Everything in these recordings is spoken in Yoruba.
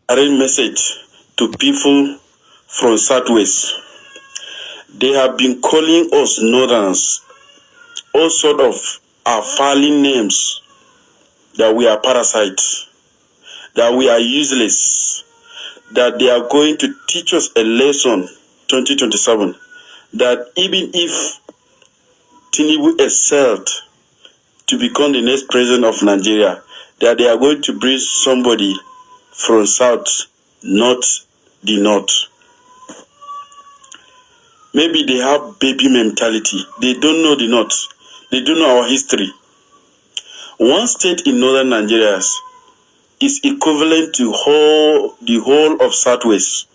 Direct message to people from Southwest. They have been calling us Northerners all sort of appalling names, that we are parasites, that we are useless, that they are going to teach us a lesson 2027, that even if Tinubu excelled to become the next president of Nigeria, that they are going to bring somebody from South, not the North. Maybe they have baby mentality. They don't know the North. They don't know our history. One state in northern Nigeria is equivalent to the whole of Southwest.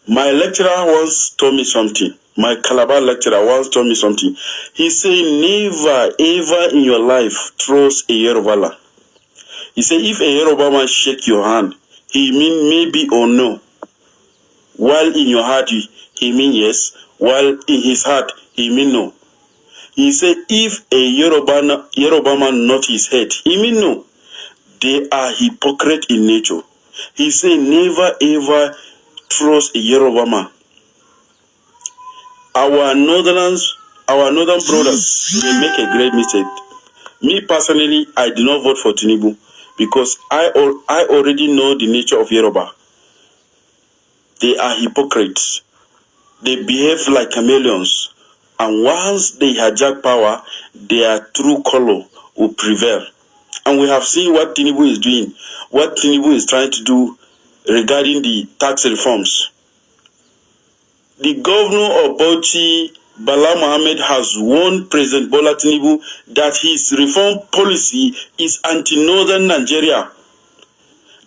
My lecturer once told me something. My Calabar lecturer once told me something. He said, "Never, ever in your life trust a Yoruba land." He said, "If a Yoruba man shake your hand, he mean maybe or no. While in your heart, he mean yes. While in his heart, he mean no." He said, "If a Yoruba man nod his head, he mean no." They are hypocrite in nature. He said, "Never ever trust a Yoruba man." Our northern brothers may make a great mistake. Me personally, I did not vote for Tinubu because I already know the nature of Yoruba. They are hypocrites. They behave like chameleons. And once they hijack power, their true color will prevail. And we have seen what Tinubu is doing, what Tinubu is trying to do regarding the tax reforms. The governor of Bauchi, Bala Mohammed, has warned President Bola Tinubu that his reform policy is anti-northern Nigeria,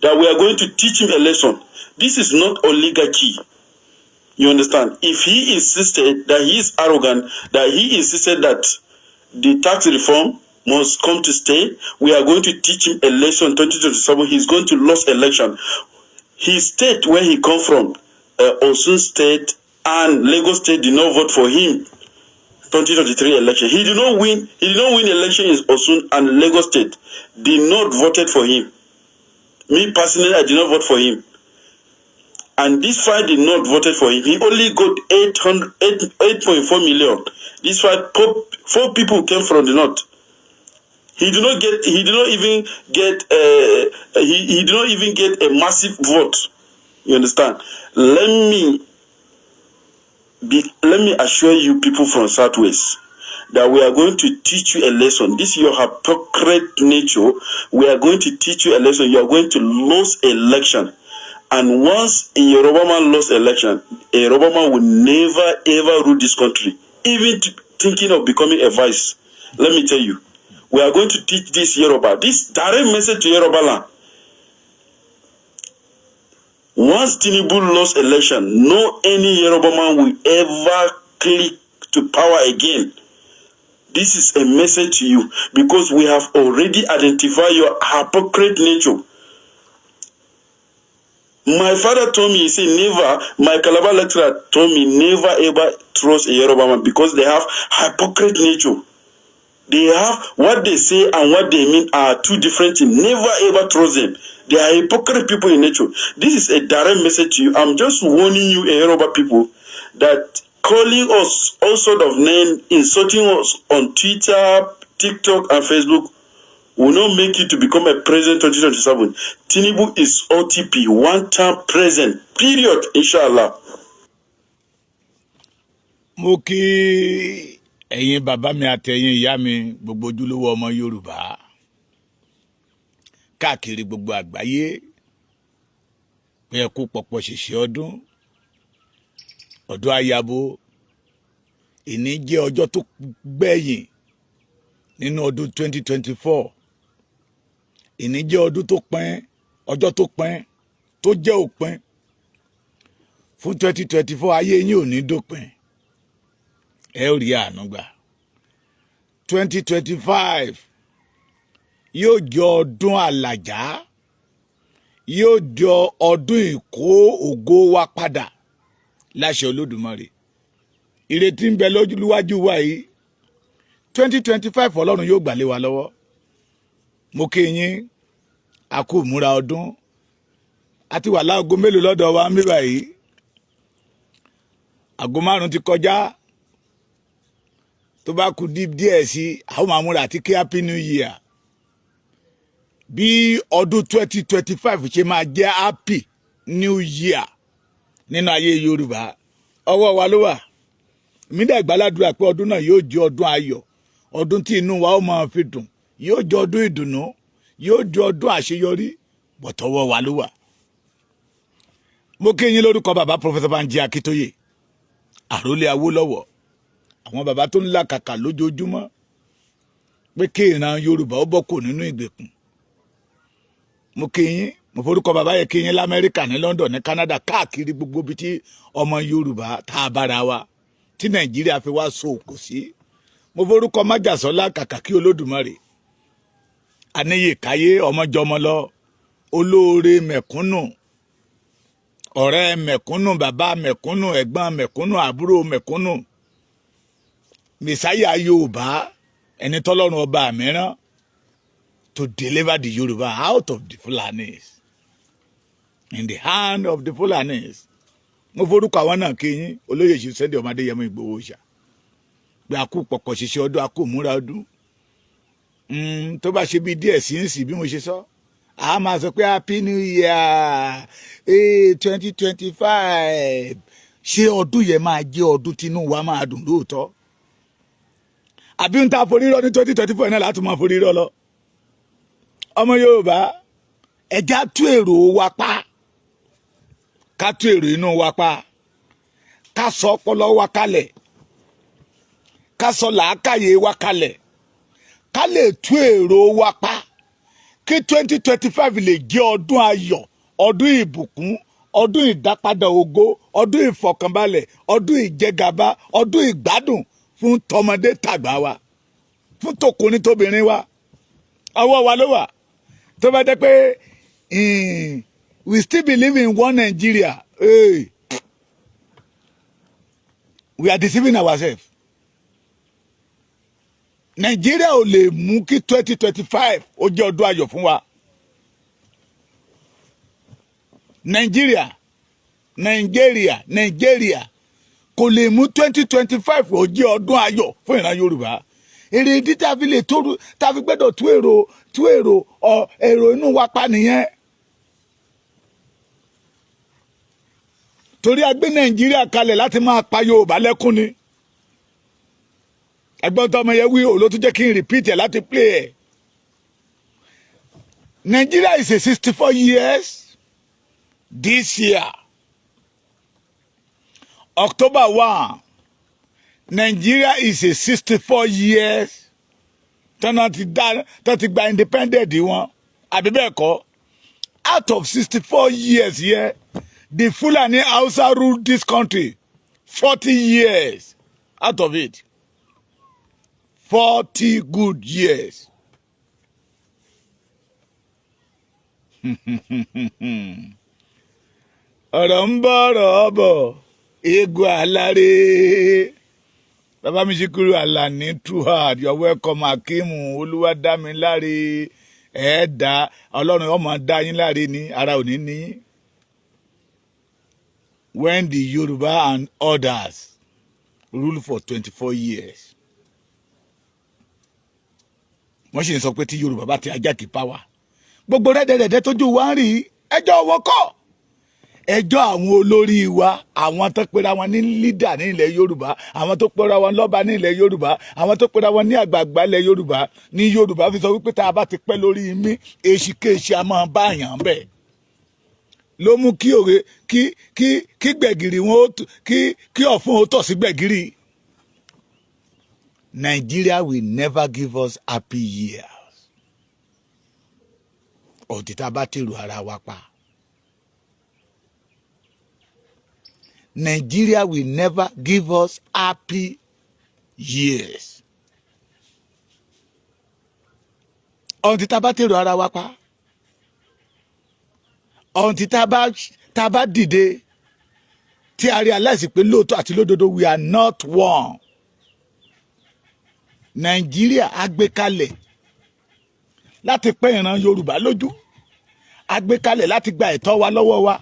that we are going to teach him a lesson. This is not oligarchy. You understand? If he insisted that he is arrogant, that he insisted that the tax reform must come to stay, we are going to teach him a lesson 2027. He's going to lose election. His state where he come from, Osun State and Lagos State, did not vote for him 2023 election. He did not win. He did not win election in Osun and Lagos State. Did not voted for him. Me personally, I did not vote for him. And this fight did not voted for him. He only got 800, 8.4 million. This fight, four people came from the north. He did not get. He did not even get. He did not even get a massive vote. You understand? Let me assure you people from Southwest that we are going to teach you a lesson. This is your hypocrite nature. We are going to teach you a lesson. You are going to lose election. And once a Yoruba man lost election, a Yoruba man will never ever rule this country. Even thinking of becoming a vice. Let me tell you, we are going to teach this Yoruba, this direct message to Yoruba land. Once Tinubu lost election, no any Yoruba man will ever click to power again. This is a message to you because we have already identified your hypocrite nature. My father told me, he said, never, my Calabar lecturer told me, never ever trust a Yoruba man because they have hypocrite nature. They have what they say and what they mean are two different things. Never ever trust them. They are hypocrite people in nature. This is a direct message to you. I'm just warning you, Yoruba people, that calling us all sort of name, insulting us on Twitter, TikTok, and Facebook will not make you to become a president 2027. Tinubu is OTP, one term president, period, inshallah. Mo kí ẹ̀yin bàbá mi àtẹ̀yin ìyá mi, gbogbo ojúlówó ọmọ Yorùbá káàkiri gbogbo àgbáyé, pé ẹ kú pọ̀pọ̀ ṣìṣẹ́ ọdún, ọdún ayabo. Ìní jẹ́ ọjọ́ tó gbẹ̀yìn nínú ọdún 2024. Ìní jẹ́ ọdún tó pín, ọjọ́ tó pín, tó jẹ́ òpin fún 2024. Ayé yín ò ní dópin, ẹ ó rí àánú gbà. 2025 yóò jẹ́ ọdún àlàjá, yóò jọ ọdún ìkó ògo wa padà láṣẹ Olódùmarè. Ìrètí ń bẹ lójúwájú wa yìí. 2025, Ọlọ́run yóò gbà lé wa lọ́wọ́. Mo kí yín, a kú ìmúra ọdún. A ti wà láago mélòó lọ́dọ̀ wa ń bí báyìí? Aago 5 ti kọjá. Tó bá kù díẹ̀ sí, àwọn máa múra àti kí happy new year. Bí ọdún 2025 ṣe máa jẹ́ happy new year nínú ayé Yorùbá, ọwọ́ wa ló wà. Mí dẹ̀ gbàládùra pé ọdún náà yóò jẹ́ ọdún ayọ̀, ọdún tí inú wa ó máa fi dùn, yóò jẹ́ ọdún ìdùnnú, yóò jẹ́ ọdún àṣeyọrí, bọ̀tọ̀wọ́ wa ló wà. Mo kí yín lórúkọ bàbá Professor Banji Akíntóyè, àrólé Awólọ́wọ̀, àwọn bàbá tó ń làkàkà lójoojúmọ́ pé kí ìran Yorùbá ó bọ́ kò nínú ìgbèkùn. Mo kí yín, mo forúkọ bàbá yẹn kí yín l'Amẹ́ríkà, ní London, ní Canada, káàkiri gbogbo ibi tí ọmọ Yorùbá tá a bára wa tí Nàìjíríà fi wá so òkò sí. Mo forúkọ májàsọ́lá kàkà kí Olódùmarè aníyèkáyé, ọmọjọmọ lọ, olóore mẹ̀kúnnù, ọ̀rẹ́ mẹ̀kúnnù, bàbá mẹ̀kúnnù, ẹ̀gbọ́n mẹ̀kúnnù, àbúrò mẹ̀kúnnù, mẹsáyà Yorùbá, ẹni tọ́lọ́run ọba mìíràn to deliver the Yorùbá out of the Fulanis, in the hand of the Fulanis. Mo forúkọ àwọn náà kí yín, olóyè ṣe Sunday ọmọdé yẹmọ Ìgbòho ṣá, pé a kú pọ̀pọ̀ ṣiṣẹ́ ọdún, a kú múra ọdún. Tó bá ṣe bí díẹ̀ sí ń sì bí mo ṣe sọ, a máa sọ pé happy new year 2025. Ṣé ọdún yẹn máa jẹ́ ọdún tínú wa máa dùn lóòótọ́, àbí ń ta forí rọ ní 2024 náà láti máa forí rọ lọ? Ọmọ Yorùbá, ẹja tú èrò wa pa, ká tú èrò inú wa pa, ká sọ ọpọlọ wa kalẹ̀, ká sọ làákàyè wa kalẹ̀, ká lè tú èrò wa pa kí 2025 lè jẹ́ ọdún ayọ̀, ọdún ìbùkún, ọdún ìdápadà ògo, ọdún ìfọ̀kànbalẹ̀, ọdún ìjẹgàba, ọdún ìgbádùn fún tọmọdé tàgbà wa, fún tọkùnrin tóbìnrin wa. Ọwọ́ wa ló wà. Tó bá jẹ́ pé we still believe in one Nigeria, hey, we are deceiving ourselves. Nàìjíríà ò lè mú kí 2025 ó jẹ́ ọdún ayọ̀ fún wa. Nàìjíríà, Nàìjíríà, Nàìjíríà kò lè mú 2025 ó jẹ́ ọdún ayọ̀ fún ìran Yorùbá. Èrè ìdí tá a fi lè tóru, tá a fi gbẹ́dọ̀ tú èrò ọ èrò inú wa pa nìyẹn. Torí a gbé Nàìjíríà kalẹ̀ láti máa pa Yorùbá lẹ́kún ni. Ẹgbọ́n tó ọmọ yẹn wí, òun ló tún jẹ́ kí n repeat ẹ̀ láti play ẹ̀. Nigeria is a 64 years this year, October 1. Nigeria is a 64 years tọ́nà ti dá, tọ́ ti gba independent wọn, àbí bẹ́ẹ̀ kọ́? Out of 64 years here, the Fulani Hausa ruled this country 40 years out of it, 40 good years. Ọ̀rọ̀ ń bọ̀, ọ̀rọ̀ bọ̀, eégún aláré. Bàbá mi Síkírù Àlàní, true heart, you are welcome. Akimu Olúwadámiláre, ẹ̀ẹ́dá Ọlọ́run ọmọ dá yín láre ní ara òní ní. When the Yoruba and others rule for 24 years, wọ́n sì ń sọ pé tí Yorùbá bá ti hijack power, gbogbo rẹ́dẹ̀rẹ́dẹ́ tójú wa ń rí, ẹjọ́ wọn kọ́, ẹjọ́ àwọn olórí wa, àwọn tó pera wọn ní leader ní ilẹ̀ Yorùbá, àwọn tó pera wọn lọ́ba ní ilẹ̀ Yorùbá, àwọn tó pera wọn ní àgbààgbà ilẹ̀ Yorùbá. Ní Yorùbá fi sọ wípé tá a bá ti pẹ́ lórí mi, èsìkéṣì a máa bá àyàn bẹ̀ ló mú kí òwe kí gbẹ̀gìrì wọn kí ọ̀fun ó tọ̀ sí gbẹ̀gìrì. Nigeria will never give us happy years ọ̀tí tá a bá tèrò ara wa pa. Nigeria will never give us happy years. Ọ̀ǹtí tá a bá tèrò ara wa pa. Ọ̀ǹtí tá a bá dìde tí a realize pé lóòótọ́ àti lódodo, we are not one. Nàìjíríà á gbé kalẹ̀ láti pẹ́ ìran Yorùbá lójú. A gbé kalẹ̀ láti gba ẹ̀tọ́ wa lọ́wọ́ wa.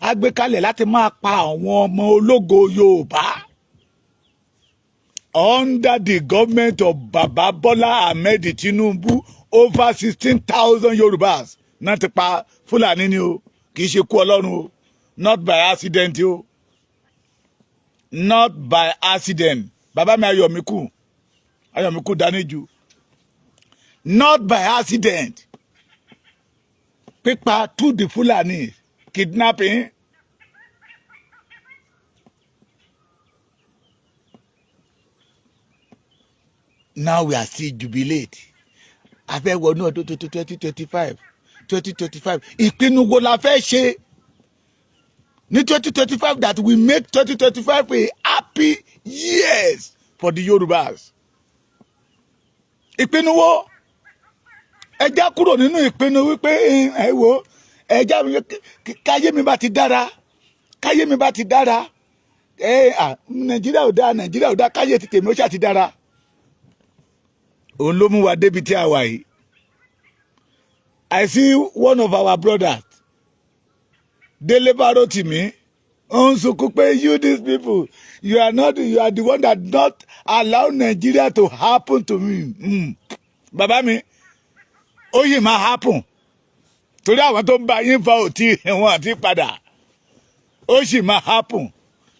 A gbé kalẹ̀ láti máa pa àwọn ọmọ ológo Yorùbá under the government of Baba Bola Ahmed Tinubu. Over 16,000 Yorùbás náà ti pa. Fúlàní ni o, kì í ṣe kú Ọlọ́run o. Not by accident o, not by accident. Bàbá mi Ayọ̀míkù, Ayọ̀míkù Dáníjù, not by accident. Pípa to the Fulani kidnapping. Now we are still jubilate. A fẹ́ wọnú ọdún tuntun, 2025, 2025. Ìpinnu wo la fẹ́ ṣe ní 2025 that we make 2025 a happy years for the Yorubas? Ìpinnu wo? Ẹ já kúrò nínú ìpinnu wípé ẹ wo, ẹ já káyé mi bá ti dára, káyé mi bá ti dára, ẹ à Nàìjíríà ò dáa, Nàìjíríà ò dáa, káyé ti tèmi ó ṣáà ti dára. Òun ló mú wa débi tí a wà yìí. I see one of our brothers, Dele Farotimi, ó ń sunkún pé you, these people, you are not, you are the one that not allow Nigeria to happen to me. Bàbá mi, ó yìí máa happen, torí àwọn tó ń bá yín fa òtí wọn àti padà, ó sì máa happen.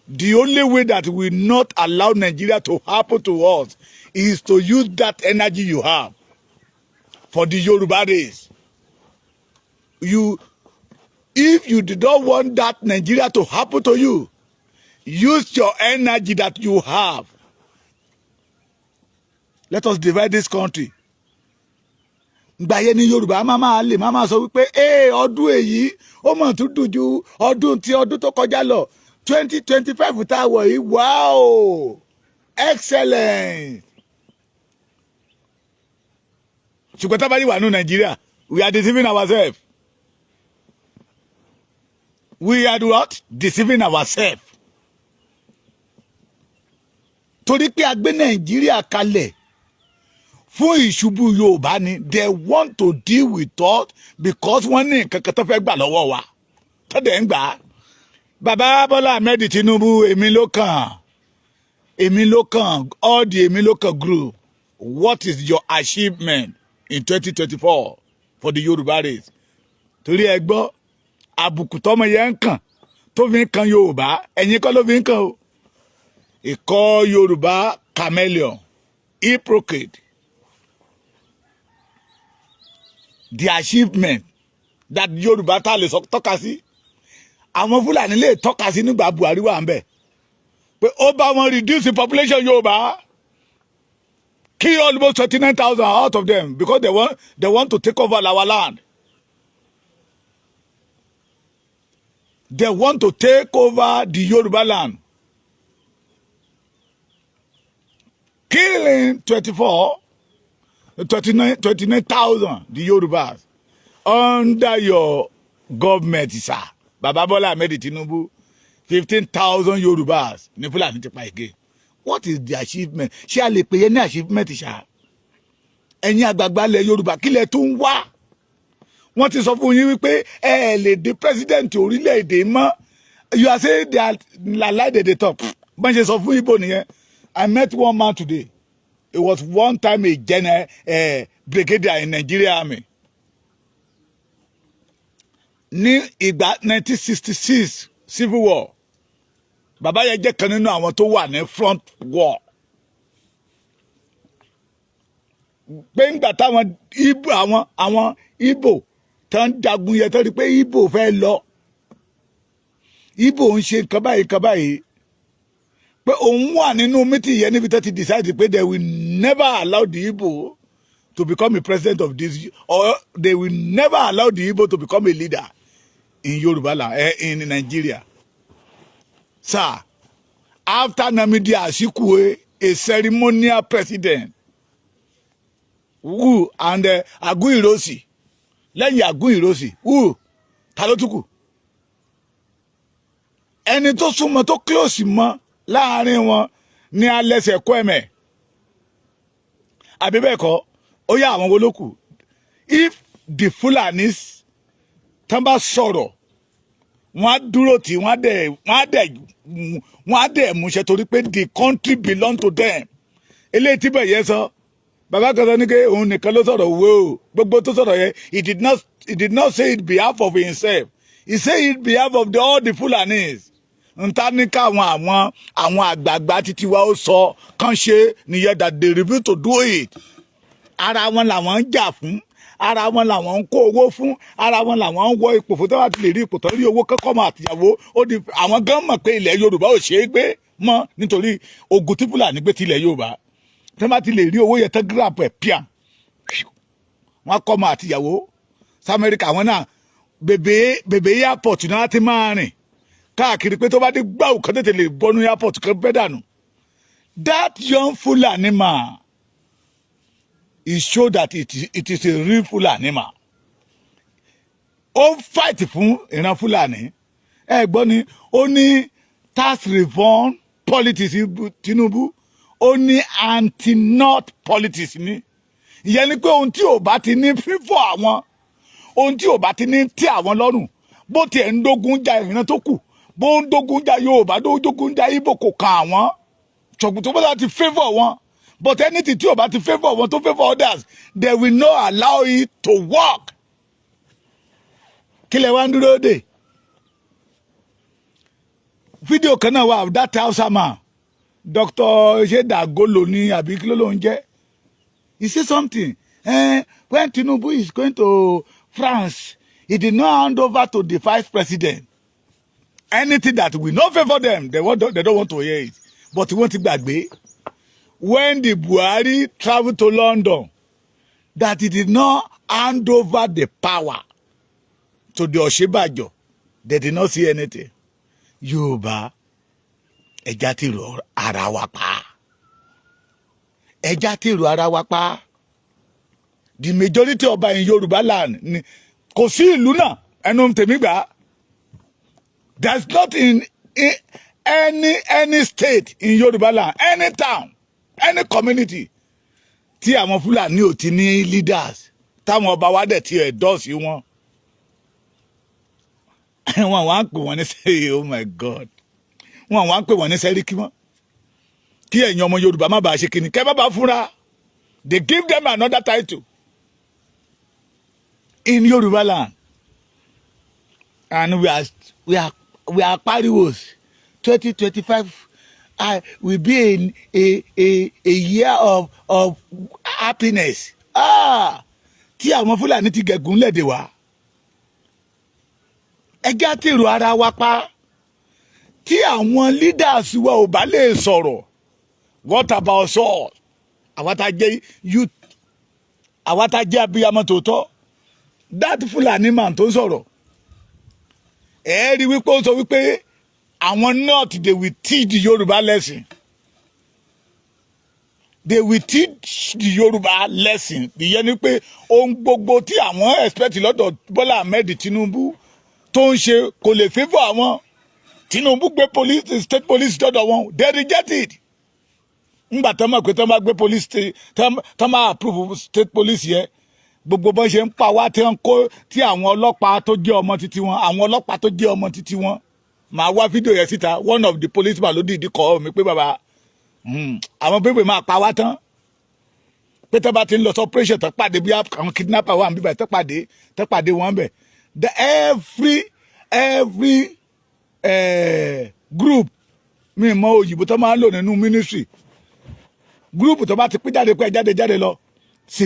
The only way that we not allow Nigeria to happen to us is to use that energy you have for the Yoruba race. You, if you do not want that Nigeria to happen to you, use your energy that you have. Let us divide this country. Gbà yẹn ní Yorùbá máa máa lè máa máa sọ wípé ee, ọdún èyí ó mọ̀ tún dùn ju ọdún tí ọdún tó kọjá lọ. 2025 tá a wọ̀ yìí, wow, excellent. Ṣùgbọ́n tá a bá yìí wà ní Nàìjíríà, we are deceiving ourselves. We are what? Deceiving ourselves, torí pé a gbé Nàìjíríà kalẹ̀ fún ìṣubú Yorùbá ni. They want to deal with us because wọ́n ní nǹkan kan tó fẹ́ gbà lọ́wọ́ wa, tó dẹ̀ ń gbà á. Bàbá Bọ́lá Ahmed Tinubu, èmi ló kàn, èmi ló kàn, all the èmi ló kàn group, what is your achievement in 2024 for the Yorùbá race? Torí ẹ gbọ́, àbùkù tọmọ yẹn ń kàn, tó fi ń kan Yorùbá, ẹ̀yin kọ́ ló fi ń kàn o. Ìkọ́ Yorùbá chameleon, hypocrite. The achievement that Yorùbá tá a lè tọ́ka sí, àwọn Fúlàní lè tọ́ka sí nígbà Buhari wà ń bẹ̀, pé ó bá wọn reduce the population Yorùbá, kill almost 29,000 out of them because they want to take over our land. They want to take over the Yoruba land, killing 24, 29, 29,000 the Yorubas under your government, sir. Baba Bola Ahmed Tinubu, 15,000 Yorubas ní Fúlàní ti pa again. What is the achievement? Ṣé a lè pè é ní achievement ṣá? Ẹ̀yin àgbààgbà ilẹ̀ Yorùbá, kílẹ̀ tó ń wá? Wọ́n ti sọ fún yín wípé ẹ lè di president orílẹ̀-èdè mọ́. You are saying they are lie, they dey talk. Bọ́n ṣe sọ fún Igbo nìyẹn. I met one man today. He was one time a general, brigadier in Nigeria Army ní ìgbà 1966 civil war. Bàbá yẹn jẹ́ kan nínú àwọn tó wà ní front war, pé ńgbà táwọn Ìgbò, àwọn Ìgbò tó ń jagun yẹn, tó rí pé Ìgbò fẹ́ lọ, Ìgbò ń ṣe nǹkan báyìí, nǹkan báyìí, pé òun wà nínú meeting yẹn níbi tó ti decide pé they will never allow the Igbo to become a president of this, or they will never allow the Igbo to become a leader in Yoruba land, in Nigeria. Sir, after Nnamdi Azikiwe, a ceremonial president, who and Aguiyi Ironsi, lẹ́yìn Aguiyi Ironsi, who, ta ló tún kù? Ẹni tó súnmọ́, tó close mọ́ láàrin wọn ní Alex Ekwueme, àbí bẹ́ẹ̀ kọ́? Ó yá, àwọn wo ló kù? If the Fulanis Tán bá sọ̀rọ̀, wọ́n á dúró tì, wọ́n á dẹ̀ múṣẹ torí pé the country belong to them. Eléyìí tí bẹ̀ yẹn sọ, bàbá kan sọ ní pé òun nìkan ló sọ̀rọ̀ wo gbogbo tó sọ̀rọ̀ yẹn. He did not say it behalf of himself. He say it behalf of all the Fulanis. Nta ní káwọn àwọn àgbààgbà títí wa ó sọ kàn ṣe nìyẹn, that they refuse to do it. Ara wọn làwọn ń jà fún, ara wọn làwọn ń kó owó fún, ara wọn làwọn ń wọ ipò fún. Tó bá ti lè rí ipò tó rí owó kọ́kọ́ mọ́ àtìyàwó ó di. Àwọn gan mọ̀ pé ilẹ̀ Yorùbá ò ṣeé gbé mọ́ nítorí ogun tí Fúlàní gbé ti ilẹ̀ Yorùbá. Tó bá ti lè rí owó yẹn tán, grab ẹ̀ píà, wọ́n kọ́ ọmọ àtìyàwó sí Amẹ́ríkà. Àwọn náà bèbè bèbè airport náà ti máa rìn káàkiri pé tó bá dé gbáwò kan tètè lè bọ́nú airport kan bẹ́ dànù. That young Fulani man, he show that it is a real Fulani man. Ó ń fight fún ìran Fulani. Ẹ gbọ́ ni, ó ní tax reform politics Tinubu, ó ní anti-North politics ni. Ìyẹn ni pé ohun tí ò bá ti ní fífọ́ àwọn, ohun tí ò bá ti ní tí àwọn lọ́rùn, bó tiẹ̀ ń dógun ja ìran tó kù, bó ń dógun ja Yorùbá, dógun ja Ìgbò, kò kan àwọn ṣọ̀gbùn tó bá ti favour wọn. But anything tí ò bá ti favour wọn tó favour others, they will not allow it to work. Kí lẹ wá ń dúró dè? Fídíò kan náà wà, that Hausa man, Dr. ṣé Dagolo ní àbí kí ló ló ń jẹ́, he say something. When Tinubu is going to France, he did not hand over to the vice president. Anything that will not favour them, they don't want to hear it. But wọ́n ti gbàgbé when the Buhari travel to London that he did not hand over the power to the Ọ̀ṣínbàjò. They did not see anything. Yorùbá, ẹja ti rò ara wa pa, ẹja ti rò ara wa pa. The majority ọba in Yorùbá land ni kò sí ìlú náà. Ẹnu tèmi gbà, there is not in any state in Yorùbá land, any town, any community tí àwọn Fúlàní ò ti ní leaders, táwọn ọba wa dẹ̀ ti endorse wọn. Wọn wá ń pè wọ́n ní sẹ́yìn, oh my God, wọn wá ń pè wọ́n ní sẹ́ríkì mọ́ kí ẹ̀yin ọmọ Yorùbá má bàa ṣe kíni kẹ́ má bàa fúnra. They give them another title in Yorùbá land and we are pariwos. 2025 will be a year of happiness. Ah, tí àwọn Fúlàní ti gẹ̀gùn lẹ́dẹ̀ wá, ẹjẹ́ àtèrò ara wa pa. Tí àwọn leaders wa ò bá lè sọ̀rọ̀, what about us all? Àwa tá jẹ́ youth, àwa tá jẹ́ abiyamọ tòótọ́. That Fulani man tó ń sọ̀rọ̀, ẹ rí wípé ó sọ wípé àwọn North, they will teach the Yorùbá lesson. They will teach the Yorùbá lesson. Ìyẹn ni pé ohun gbogbo tí àwọn expect lọ́dọ̀ Bọ́lá Ahmed Tinubu tó ń ṣe kò lè favour àwọn. Tinubu gbé police, state police dọ́dọ̀ wọn, they reject it. Ńgbà tán mọ̀ pé tán bá gbé police, tán máa approve state police yẹn, gbogbo bọ́n ṣe ń pa wá, tí wọ́n kó tí àwọn ọlọ́pàá tó jẹ́ ọmọ títí wọn, àwọn ọlọ́pàá tó jẹ́ ọmọ títí wọn. Màá wá fídíò yẹn síta. One of the policeman ló dìídì kọ́ mi pé bàbá, àwọn pépè máa pa wá tán, pé tán bá ti ń lọ sí operation, tán pàdé bí àwọn kidnapper wà níbẹ̀, tán pàdé wọn bẹ̀. The every group, mi mọ òyìnbó tó máa ń lò nínú ministry, group tó bá ti pín jáde pé jáde jáde lọ sí,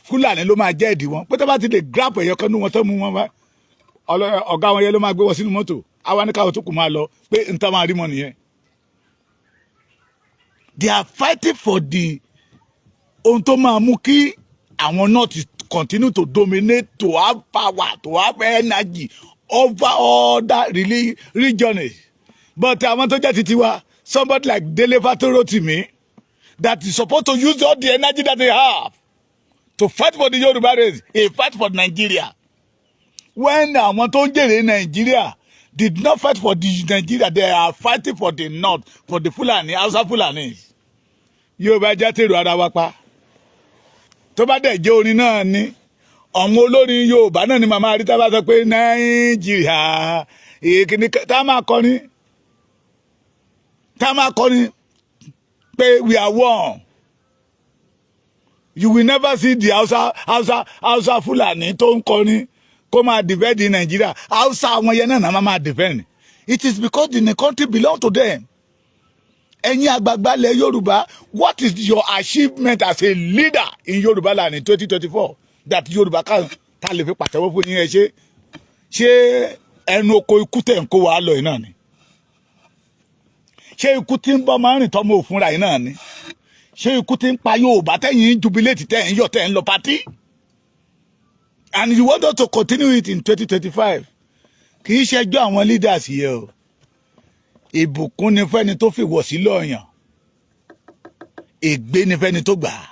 Fúlàní ló máa jẹ́ ìdí wọn, pé tó bá ti lè grab ẹ̀yọ kan nú wọn tó mú wọn wá, ọ̀gá wọn yẹn ló máa gbé wọn sínú mọ́tò, àwa ní káwọn tó kù máa lọ, pé n ta máa rí mọ́ nìyẹn. They are fighting for the ohun tó máa mú kí àwọn náà ti continue to dominate, to have power, to have energy over other regions. But àwọn tó jẹ́ titi wa, somebody like Dele Fatorotimi that is supposed to use all the energy that they have to fight for the Yoruba race, he fight for Nigeria. When àwọn tó ń jèrè Nigeria did not fight for the Nigeria, they are fighting for the North, for the Fulani, Hausa Fulani. Yorùbá jẹ́ tèrò ara wa pa. Tó bá dẹ̀ jẹ́ orin náà ni Àwọn olórin Yorùbá náà ni màmá rí tá a bá sọ pé Nàìjíríà ìkíní, tá a máa kọrin pé we are one. You will never see the Hausa Fulani tó ń kọrin kó máa defend Nàìjíríà. Hausa àwọn yẹn náà máa defend. It is because the country belong to them. Ẹ̀yin àgbààgbà ilẹ̀ Yorùbá, what is your achievement as a leader in Yorùbá land in 2024 that Yorùbá kan tá lè fi pàtẹ́wọ́ fún yín? Ẹ ṣe ṣé ẹnu oko ikú tẹ̀ ń kó wa lọ yìí náà ni? Ṣé ikú tí ń bọ́ máa ń rìn tọ́mọ òfúnra yìí náà ni? Ṣé ikú tí ń pa Yorùbá tẹ̀yìn ń jubilate, tẹ̀ ń yọ̀, tẹ̀ ń lọ party, and you want us to continue it in 2025? Kì í ṣẹjọ́ àwọn leaders yìí o. Ìbùkún ni fẹ́ni tó fi wọ̀ sí lọ́ọ̀yàn, ègbé ni fẹ́ni tó gbà á.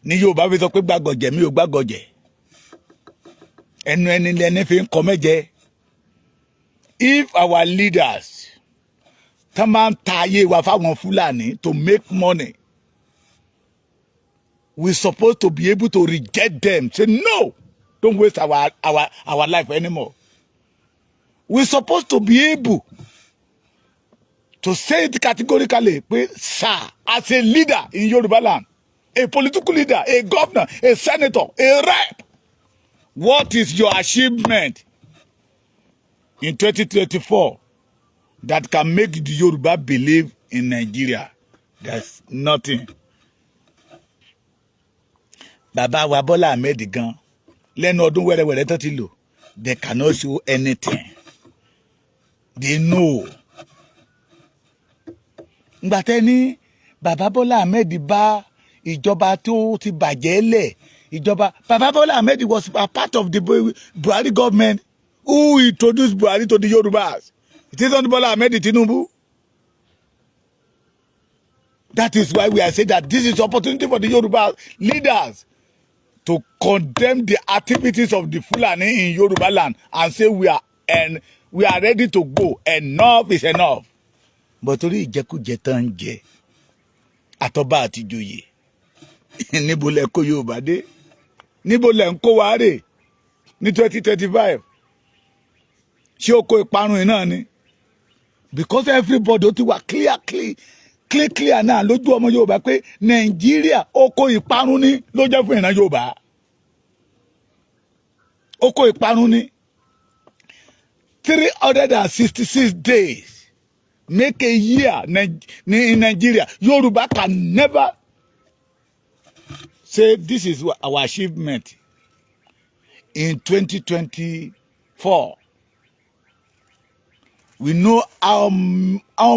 Ní Yorùbá fi sọ pé gbàgọ̀jẹ̀ mi ò gbàgọ̀jẹ̀, ẹnu ẹni lẹni fi ń kọ mẹ́jẹ. If our leaders tán máa ń ta ayé wa fáwọn Fúlàní to make money, we supposed to be able to reject them, say no, don't waste our life anymore. We supposed to be able to say it categorically pé, sir, as a leader in Yoruba land, a political leader, a governor, a senator, a rep, what is your achievement in 2024 that can make the Yoruba believe in Nigeria? There's nothing. Bàbá wa Bọ́lá Ahmed gan lẹ́nu ọdún wẹ́rẹ́wẹ́rẹ́ tó ti lò, they cannot show anything. They know. Ngbà tẹ́ ní bàbá Bọ́lá Ahmed bá ìjọba tó ti bàjẹ́ lẹ̀, ìjọba bàbá Bọ́lá Ahmed was a part of the Buhari government who introduced Buhari to the Yorubas. It isn't Bola Ahmed Tinubu. That is why we are saying that this is opportunity for the Yoruba leaders to condemn the activities of the Fulani in Yoruba land and say we are ready to go. Enough is enough. But torí ìjẹkújẹ tán ń jẹ àtọba àtìjòyè, níbo lẹ kó Yorùbá dé? Níbo lẹ ń kó wa rè ní 2025? Ṣé oko ìparun yìí náà ni? Because everybody ó ti wà clear, clear, clear, clear náà lójú ọmọ Yorùbá pé Nàìjíríà, oko ìparun ni ló jẹ́ fún ìran Yorùbá. Oko ìparun ni. 366 days make a year in Nigeria. Yorùbá can never say this is our achievement in 2024. We know how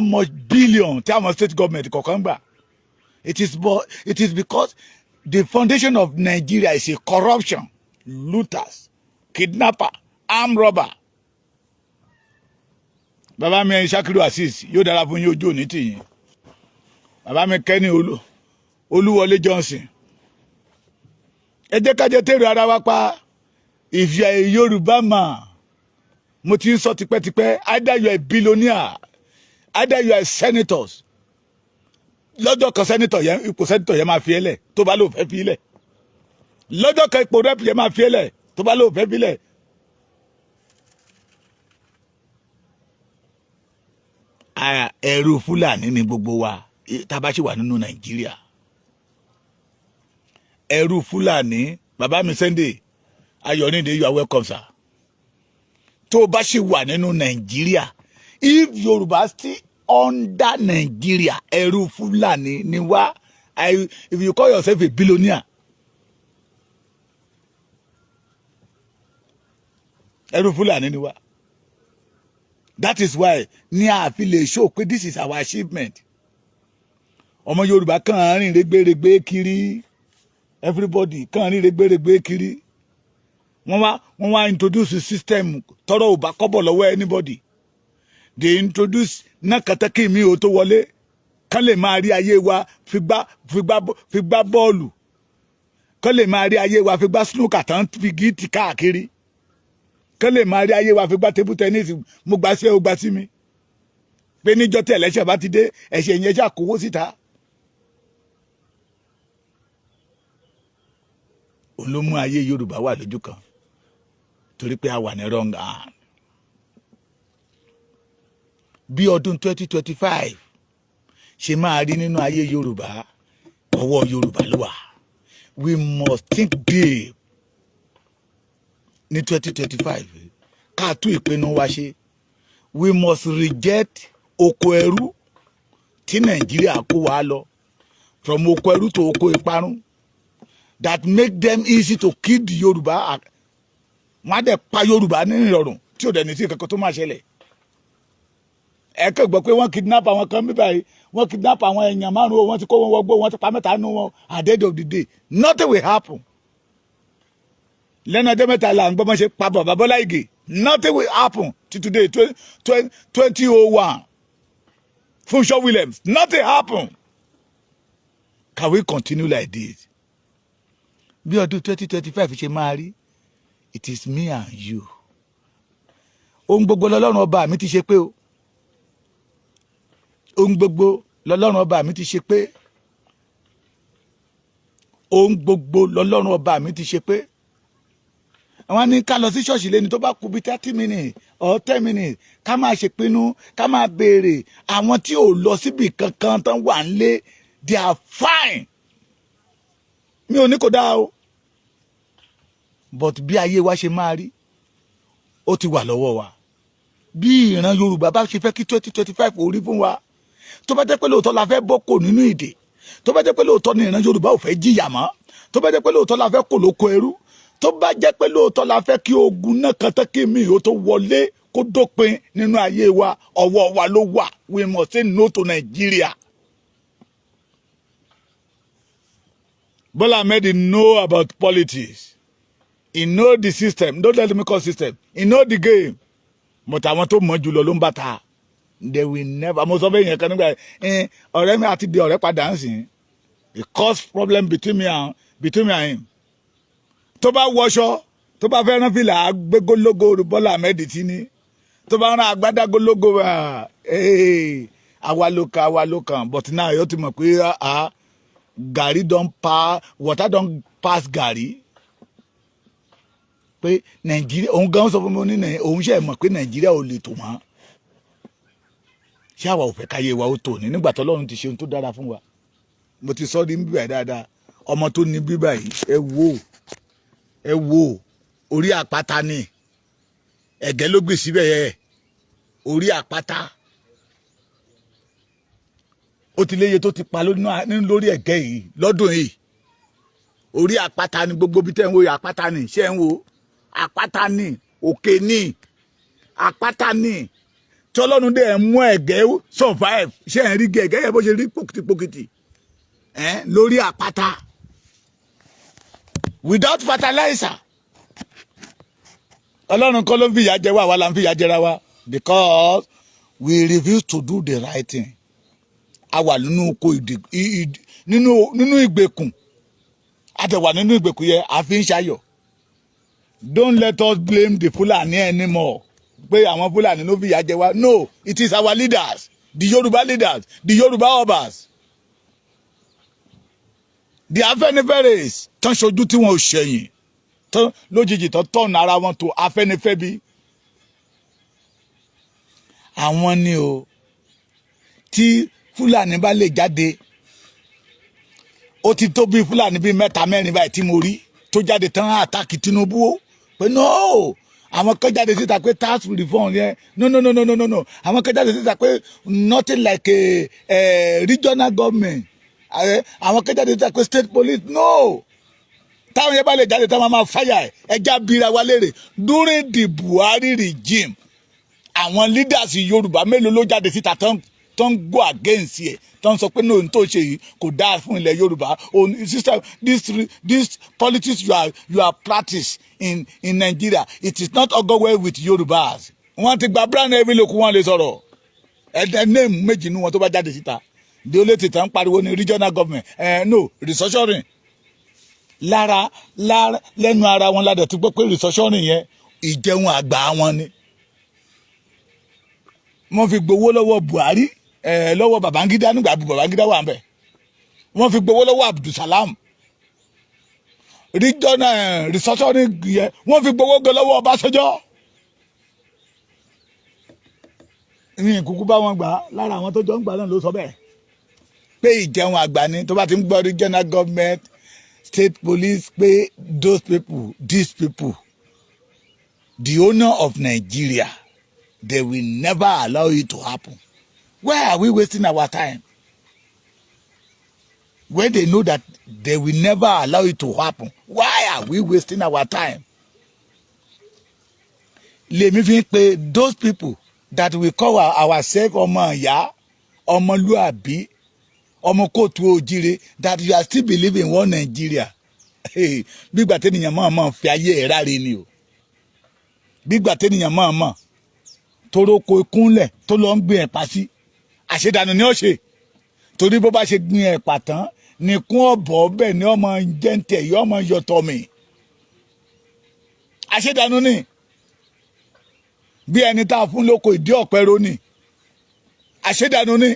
much billion tí àwọn state government kọ̀ọ̀kan gbà. It is because the foundation of Nigeria is a corruption, looters, kidnapper, armed robber. Bàbá mi Sakiru Azeez, yóò dára fún yín, ojú òní tìyín. Bàbá mi Kẹ́ni Olúwọlé Johnson, ẹ jẹ́ ká jẹ́ tèrò ara wa pa. If you are a Yorùbá man, mo ti ń sọ tipẹ́tipẹ́, either you are a billionaire, either you are a senator, lọ́jọ́ kan senator yẹn, ipò senator yẹn máa fi ẹ́ lẹ̀ tó bá lóò fẹ́ fi lẹ̀. Lọ́jọ́ kan, ipò rep yẹn máa fi ẹ́ lẹ̀ tó bá lóò fẹ́ fi lẹ̀. Ẹrú Fúlàní ni gbogbo wa tá a bá ṣì wà nínú Nàìjíríà, ẹrú Fúlàní. Bàbá mi Sunday Ayọ̀nìdé, you are welcome, sir. Tó o bá ṣì wà nínú Nàìjíríà, if Yorùbá still under Nàìjíríà, ẹrú Fúlàní ni wá. If you call yourself a billionaire, ẹrú Fúlàní ni wá. That is why ní àfi lè show pé this is our achievement. Ọmọ Yorùbá kàn rìn rẹ́gbẹ̀rẹ́gbẹ́ kiri, everybody kàn rìn rẹ́gbẹ̀rẹ́gbẹ́ kiri. Wọ́n wá introduce system tọrọ ò bá kọ́bọ̀ lọ́wọ́ anybody. They introduce náà kàtàkì mi ò tó wọlé kán lè máa rí ayé wa fi gbá bọ́ọ̀lù, kán lè máa rí ayé wa fi gbá snooker tán, fi gíìtì káàkiri, kán lè máa rí ayé wa fi gbá table tennis. Mo gbà sí ẹ, ó gbà sí mi, pé níjọ́ tí ẹlẹ́ṣẹ̀ bá ti dé, ẹ̀ṣẹ̀ yẹn ṣàkówó síta. Òun ló mú ayé Yorùbá wà lójú kan, torí pé a wà ní wrong hand. Bí ọdún 2025 ṣe máa rí nínú ayé Yorùbá, ọwọ́ Yorùbá ló wà. We must think deep ní 2025, ká tún ìpinnu wa ṣe. We must reject oko ẹrú tí Nàìjíríà kó wa lọ, from oko ẹrú to oko ìparun, that make them easy to kill the Yorùbá. Wọ́n á dẹ̀ pa Yorùbá ní ìrọ̀rùn tí ò dẹ̀ ní sí kankan tó máa ṣẹlẹ̀. Ẹ kàn gbọ́ pé wọ́n kidnap àwọn kan bí báyìí, wọ́n kidnap àwọn èèyàn márùn-ún, wọ́n ti kó wọn wọgbó, wọ́n ti pa mẹ́ta nù wọn. At the end of the day, nothing will happen. Lẹ́nu ọjọ́ mẹ́ta là ń gbọ́ mọ́ ṣe pa bàbá Bọ́lá Ìgè. Nothing will happen till today, 2001. Funsho Williams, nothing happen. Can we continue like this? Bí ọdún 2025 ṣe máa rí, it is me and you. Ohun gbogbo lọ́lọ́run ọba mi ti ṣe pé o, ohun gbogbo lọ́lọ́run ọba mi ti ṣe pé, ohun gbogbo lọ́lọ́run ọba mi ti ṣe pé. Wọ́n ní ká lọ sí ṣọ́ọ̀ṣì lẹ́ni tó bá kú bí 30 minutes or 10 minutes, ká máa ṣèpinnu, ká máa béèrè. Àwọn tí ò lọ síbi kankan tán wà nílé, they are fine. Mi ò ní kò dáa o, but bí ayé wa ṣe máa rí, ó ti wà lọ́wọ́ wa. Bí ìran Yorùbá bá ṣe fẹ́ kí 2025 orí fún wa, tó bá jẹ́ pé lóòótọ́ la fẹ́ bọ́ kò nínú ìdè, tó bá jẹ́ pé lóòótọ́ ni ìran Yorùbá ò fẹ́ jìyà mọ́, tó bá jẹ́ pé lóòótọ́ la fẹ́ kò lóko ẹrú, tó bá jẹ́ pé lóòótọ́ la fẹ́ kí ogun náà kan tán kí mi ò tó wọlé kó dópin nínú ayé wa, ọwọ́ wa ló wà. We must say no to Nigeria. Bola Ahmed know about politics. He know the system. Don't let me call system. He know the game, but àwọn tó mọ̀ jùlọ ló ń bá ta. They will never. Mo sọ fẹ́ yẹn kan nígbà yẹn, ọ̀rẹ́ mi àti di ọ̀rẹ́ padà ń sìn. It cause problem between me and him. Tó bá wọṣọ, tó bá fẹ́ rán fìlà gbégólógó Bọ́lá Ahmed tí ní, tó bá rán agbádá gólógó, àwa ló kan, àwa ló kan. But now yóò ti mọ̀ pé gàrí don pa, water don pass gàrí, pé Nàìjíríà, òun gan sọ fún mi, ní òun ṣe mọ̀ pé Nàìjíríà ò lè tò mọ́. Ṣé àwa ò fẹ́ káyé wa ó tò ní nígbà tó Ọlọ́run ti ṣe ohun tó dára fún wa? Mo ti sọ ní bíbà dáadáa. Ọmọ tó ní bíbà yìí, ẹ wò, ẹ wò, orí àpáta ni ẹ̀gẹ́ ló gbè síbẹ̀ yẹ, orí àpáta. Ó ti léye tó ti pa lórí ẹ̀gẹ́ yìí lọ́dún yìí. Orí àpáta ni gbogbo bí tẹ́ ń wo, àpáta ni. Ṣé ń wo àpáta ni, òkè ni, àpáta ni tí Ọlọ́run dẹ̀ mú ẹ̀gẹ́ survive. Ṣé ń rí ẹ̀gẹ́ yẹn bó ṣe rí pòkìtìpòkìtì ẹ̀ lórí àpáta without fertilizer? Ọlọ́run kọ́ ló ń fìyà jẹ wá, àwa la ń fìyà jẹra wa, because we refuse to do the right thing. A wà nínú oko ìdè, nínú ìgbèkùn. A tẹ̀ wà nínú ìgbèkùn yẹn, a fi ń ṣayọ̀. Don't let us blame the Fulani anymore, pé àwọn Fulani ló fìyà jẹ wá. No, it is our leaders, the Yoruba leaders, the Yoruba obas, the Afẹ́nifẹ́re tán ṣojú tí wọn ò ṣẹ̀yìn tán, lójijì tán tọ̀nà ara wọn tó Afẹ́nifẹ́ bí àwọn ni o. Tí Fúlàní bá lè jáde, ó ti tó bí Fúlàní bíi mẹ́ta mẹ́rin báyìí tí mo rí tó jáde tán attack Tinubu ó pé no. Àwọn kan jáde síta pé tax reform yẹn, no, no, no, no, no, no, no. Àwọn kan jáde síta pé nothing like a regional government. Àwọn kan jáde síta pé state police, no. Táwọn yẹn bá lè jáde táwọn máa fàyà ẹ, ẹja bíra wa léèrè: during the Buhari regime, àwọn leaders Yorùbá mélòó ló jáde síta tán tó ń go against ẹ, tó ń sọ pé no, tó ṣe yìí kò dáa fún ilẹ̀ Yorùbá system? This politics you are practice in Nigeria, it is not all go well with Yorùbás. Wọ́n ti gba brown envelope, wọ́n lè sọ̀rọ̀. Ẹ name méjì nínú wọn tó bá jáde síta. The only thing tá ń pariwo ní regional government, no restructuring. Lára lára lẹ́nu ara wọn ládẹ̀ tó gbọ́ pé restructuring yẹn, ìjẹun àgbà wọn ni. Wọ́n fi gbowó lọ́wọ́ Buhari, lọ́wọ́ Babangida nígbà Babangida wà ń bẹ̀. Wọ́n fi gbowó lọ́wọ́ Abdulsalam. Regional restructuring yẹn, wọ́n fi gbowó gan lọ́wọ́ Ọbásanjọ́. Ní ìkúkú bá wọn gbà á, lára àwọn tó jọ ń gbà náà ló sọ bẹ́ẹ̀ pé ìjẹun àgbà ni. Tó bá ti ń gbọ́ regional government, state police, pé those people, these people, the owner of Nigeria, they will never allow it to happen. Why are we wasting our time when they know that they will never allow it to happen? Why are we wasting our time? Lèmi fi ń pe those people that we call ourselves ọmọ ìyá, ọmọlúàbí, ọmọ káàárọ̀ oòjíire, that you are still believing one Nigeria. Gbígbà tẹ́nìyàn máa máa fi ayé ẹ̀ ráre ni o. Gbígbà tẹ́nìyàn máa máa toróko ikúnlẹ̀ tó lọ ń gbin ẹ̀pà sí, àṣedànù ni ó ṣe, torí bó bá ṣe gbin ẹ̀pà tán nìkún ọ̀bọ̀ bẹ́ẹ̀ ni ọmọ jẹ́ǹtẹ̀ yọ, ọmọ yọtọ̀ mi. Àṣedànù ni, bí ẹni tá a fún lóko ìdí ọ̀pẹ rónì. Àṣedànù ni.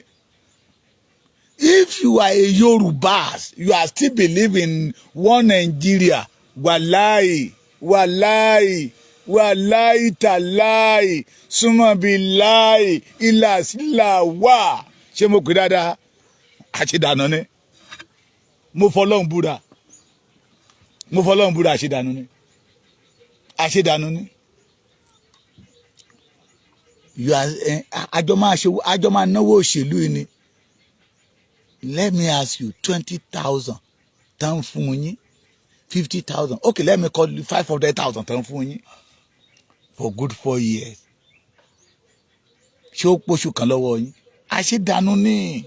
If you are a Yorùbá, you are still believing one Nigeria, wàláì, wàláì, wàláì, tàláì, súnmọ́bi láì ilà sílà wà. Ṣé mo pè dáadáa? Àṣedànù ni. Mo fọlọ́run búra, mo fọlọ́run búra, àṣedànù ni, àṣedànù ni. You are àjọ máa ṣe, àjọ máa náwó òṣèlú yìí ni. Let me ask you, 20,000 tán fún yín, 50,000, okay, let me call you 500,000 tán fún yín for good 4 years, ṣé ó pọ̀ṣù kan lọ́wọ́ yín? Àṣedànù ni.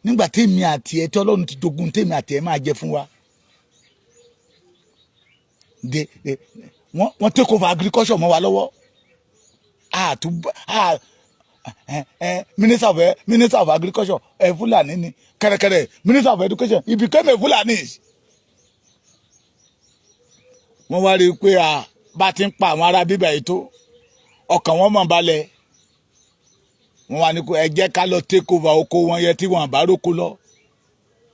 Nígbà tèmi àti ẹ tí Ọlọ́run ti jogún tèmi àti ẹ máa jẹ fún wa, de wọ́n take over agriculture mọ́ wa lọ́wọ́. Àtúbọ̀ minister of agriculture ẹ Fúlàní ni. Kẹ̀rẹ̀kẹ̀rẹ̀, minister of education, he became a Fúlàní. Wọ́n wá rí i pé a bá ti ń pa àwọn ará bíbá yìí tó, ọkàn wọn mọ̀ balẹ̀. Wọ́n wá ní kó ẹ jẹ́ ká lọ take over oko wọn yẹ tí wọ́n bá róko lọ.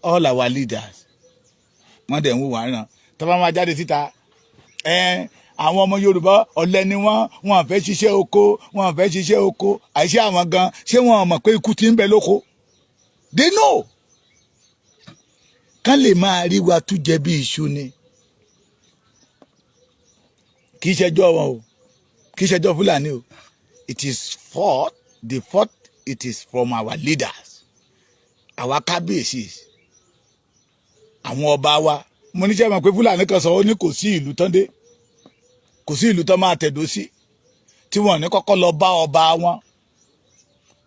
All our leaders, wọ́n dẹ̀ ń wò wá ràn tó bá máa jáde síta. Ẹ àwọn ọmọ Yorùbá, ọ̀lẹ ni wọ́n, wọ́n fẹ́ ṣiṣẹ́ oko, wọ́n fẹ́ ṣiṣẹ́ oko. Àìṣe àwọn gan, ṣé wọ́n mọ̀ pé ikú ti ń bẹ lóko? They know. Kán lè máa rí wa tú jẹ bí iṣu ni. Kì í ṣẹjọ́ wọn o, kì í ṣẹjọ́ Fúlàní o. It is fault, the fault, it is from our leaders, our kábíyèsí, àwọn ọba wa. Mo ní sẹ́ mọ̀ pé Fúlàní kan sọ, ó ní kò sí ìlú tán dé, kò sí ìlú tán máa tẹ̀dó sí tí wọ́n ní kọ́kọ́ lọ bá ọba wọn.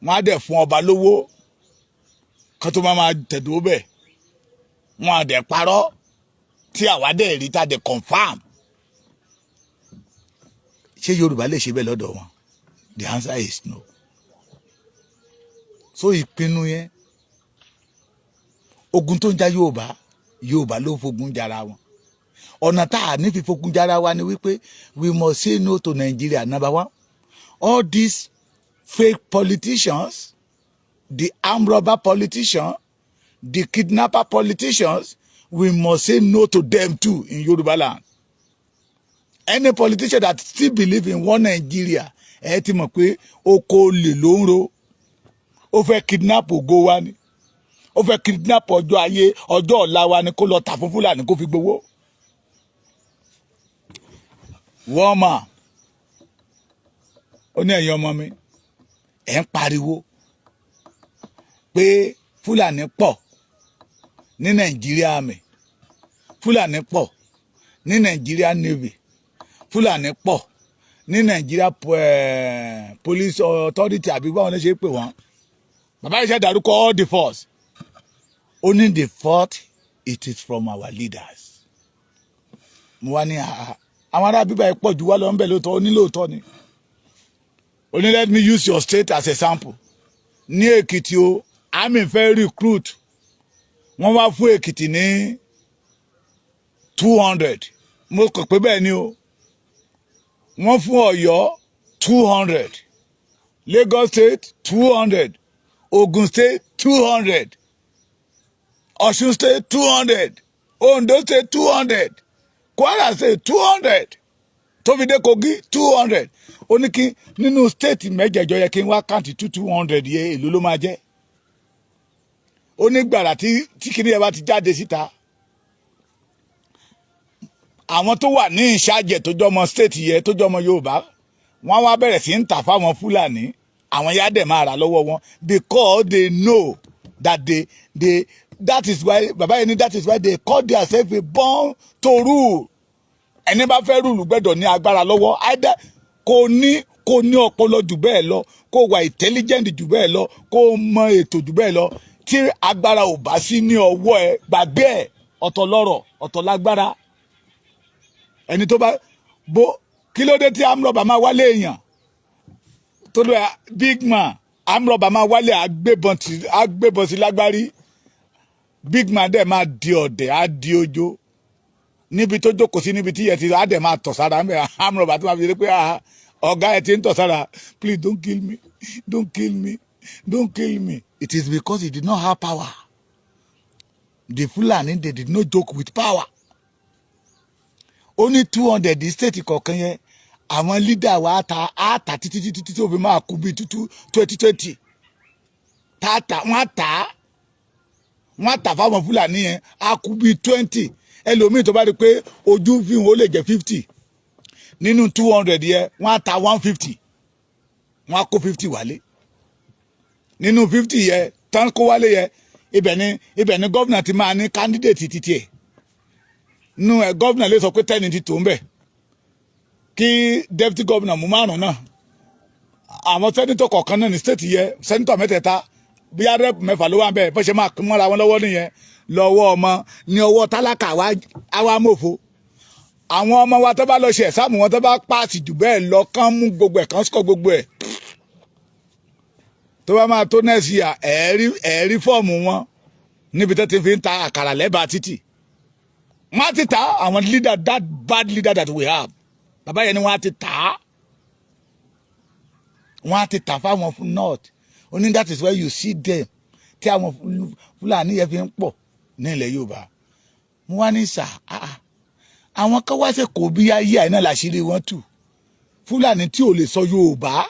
Wọ́n á dẹ̀ fún ọba lówó kó tó máa tẹ̀dó bẹ̀. Wọ́n á dẹ̀ parọ́ tí àwa dẹ̀ rí, tá a dẹ̀ confirm. Ṣé Yorùbá lè ṣe bẹ́ẹ̀ lọ́dọ̀ wọn? The answer is no. So ìpinnu yẹn, ogun tó ń ja Yorùbá, Yorùbá ló fogun jara wọn. Ọ̀nà tá a ní fi fogun jara wa ni wípé we must say no to Nigeria. Number one, all these fake politicians, the armed robber politicians, the kidnapper politicians, we must say no to them too in Yoruba land. Any politician that still believe in one Nigeria, ẹ ti mọ̀ pé oko olè ló ń ro. Ó fẹ́ kidnap ògo wa ni, ó fẹ́ kidnap ọjọ́ ayé, ọjọ́ ọ̀la wa ni, kó lọ tà fún Fúlàní kó fi gbowó. Wọ́n mà ó ní, ẹ̀yin ọmọ mi, ẹ̀ ń pariwo pé Fúlàní pọ̀ ní Nàìjíríà mi, Fúlàní pọ̀ ní Nàìjíríà Navy, Fúlàní pọ̀ ní Nàìjíríà Police Authority, àbí báwọn lè ṣe pè wọ́n. Bàbá yìí ṣe dárúkọ all the force. Only the fault, it is from our leaders. Mo wá ní àwọn ará bíbá yìí pọ̀ jù wá lọ ń bẹ̀ lóòótọ́. Ó ní lóòótọ́ ni. Ó ní, let me use your state as a sample. Ní Èkìtì o, army fẹ́ recruit, wọ́n wá fún Èkìtì ní 200. Mo kàn pé bẹ́ẹ̀ ni o. Wọ́n fún Ọ̀yọ́ 200, Lagos State 200, Ogun State 200, Ọ̀ṣun State 200. Ondo State 200, Kwara State 200, tó fi dé Kogi 200. Ó ní kí nínú state mẹ́jẹ̀ẹ̀jọ yẹ kí n wá count 200 yẹ, èló ló máa jẹ́? Ó ní gbàrà tí kìnìún yẹn bá ti jáde síta, àwọn tó wà ní ìṣàjẹ̀ tó jọmọ state yẹ, tó jọmọ Yorùbá, wọ́n wá bẹ̀rẹ̀ sí ń tà fáwọn Fúlàní. Àwọn yá dẹ̀ máa rà lọ́wọ́ wọn because they know that they that is why bàbá yẹn ní that is why they call themselves a born to rule. Ẹni bá fẹ́ rule gbẹ́dọ̀ ní agbára lọ́wọ́, either kò ní ọpọlọ jù bẹ́ẹ̀ lọ, kó wà intelligent jù bẹ́ẹ̀ lọ, kó mọ ètò jù bẹ́ẹ̀ lọ, tí agbára ò bá sí ní ọwọ́ ẹ, gbàgbé ẹ. Ọ̀tọ̀ lọ́rọ̀, ọ̀tọ̀ lágbára. Ẹni tó bá bó, kí ló dé tí amrọ̀bà máa wálé èèyàn tó lọ? Big man, amrọ̀bà máa wálé, agbébọn sí lágbárí. Big man dẹ̀ máa di ọ̀dẹ̀, á di ojó níbi tó jókòó sí, níbi tí yẹ ti á dẹ̀ máa tọ̀ sára ń bẹ̀. Amrọ̀bà tó máa fi ṣe pé ọ̀gá ẹ̀ ti ń tọ̀ sára, "Please don't kill me, don't kill me, don't kill me." It is because he did not have power. The Fulani, they did not joke with power. Ó ní 200 state kọ̀ọ̀kan yẹn, àwọn leader wa ta á ta títí títí tí ó fi máa kú bíi tútú 2020 tá a ta. Wọ́n á tà á, wọ́n á tà fáwọn Fúlàní yẹn, á kú bíi 20. Ẹlòmíì tó bá rí i pé ojú fi hàn, ó lè jẹ́ 50 nínú 200 yẹn. Wọ́n á ta 150, wọ́n á kó 50 wálé. Nínú 50 yẹn tán kó wálé yẹn, ibẹ̀ ni governor ti máa ní candidate títí ẹ̀ nínú ẹ̀. Governor lè sọ pé 10 ti tó ń bẹ̀, kí deputy governor mú márùn náà, àwọn senator kọ̀ọ̀kan náà ní state yẹ, senator mẹ́tẹ̀ẹ̀ta, bíyà rep mẹ́fà ló wà ń bẹ̀. Bó ṣe máa pín mọ́ra wọn lọ́wọ́ nìyẹn, lọ́wọ́ ọmọ ní ọwọ́ tálákà wá mọ̀fo. Àwọn ọmọ wa tó bá lọ ṣe exam wọn, tó bá pass jù bẹ́ẹ̀ lọ, kán mú gbogbo ẹ̀, kán score gbogbo ẹ̀, tó bá máa tó next year, ẹ̀ẹ́rí fọ́ọ̀mù wọn níbi tó ti fi ń ta àkàrà lẹ́bàá títì. Wọ́n á ti ta àwọn leader, that bad leader that we have. Bàbá yẹn ni wọ́n á ti tà á, wọ́n á ti tà fáwọn north. Only that is why you see them tí àwọn Fúlàní yẹn fi ń pọ̀ ní ilẹ̀ Yorùbá. Mo wá ní sà, àwọn kan wá ṣe kò bí ayé àìná làṣírí wọn tù. Fúlàní tí ò lè sọ Yorùbá,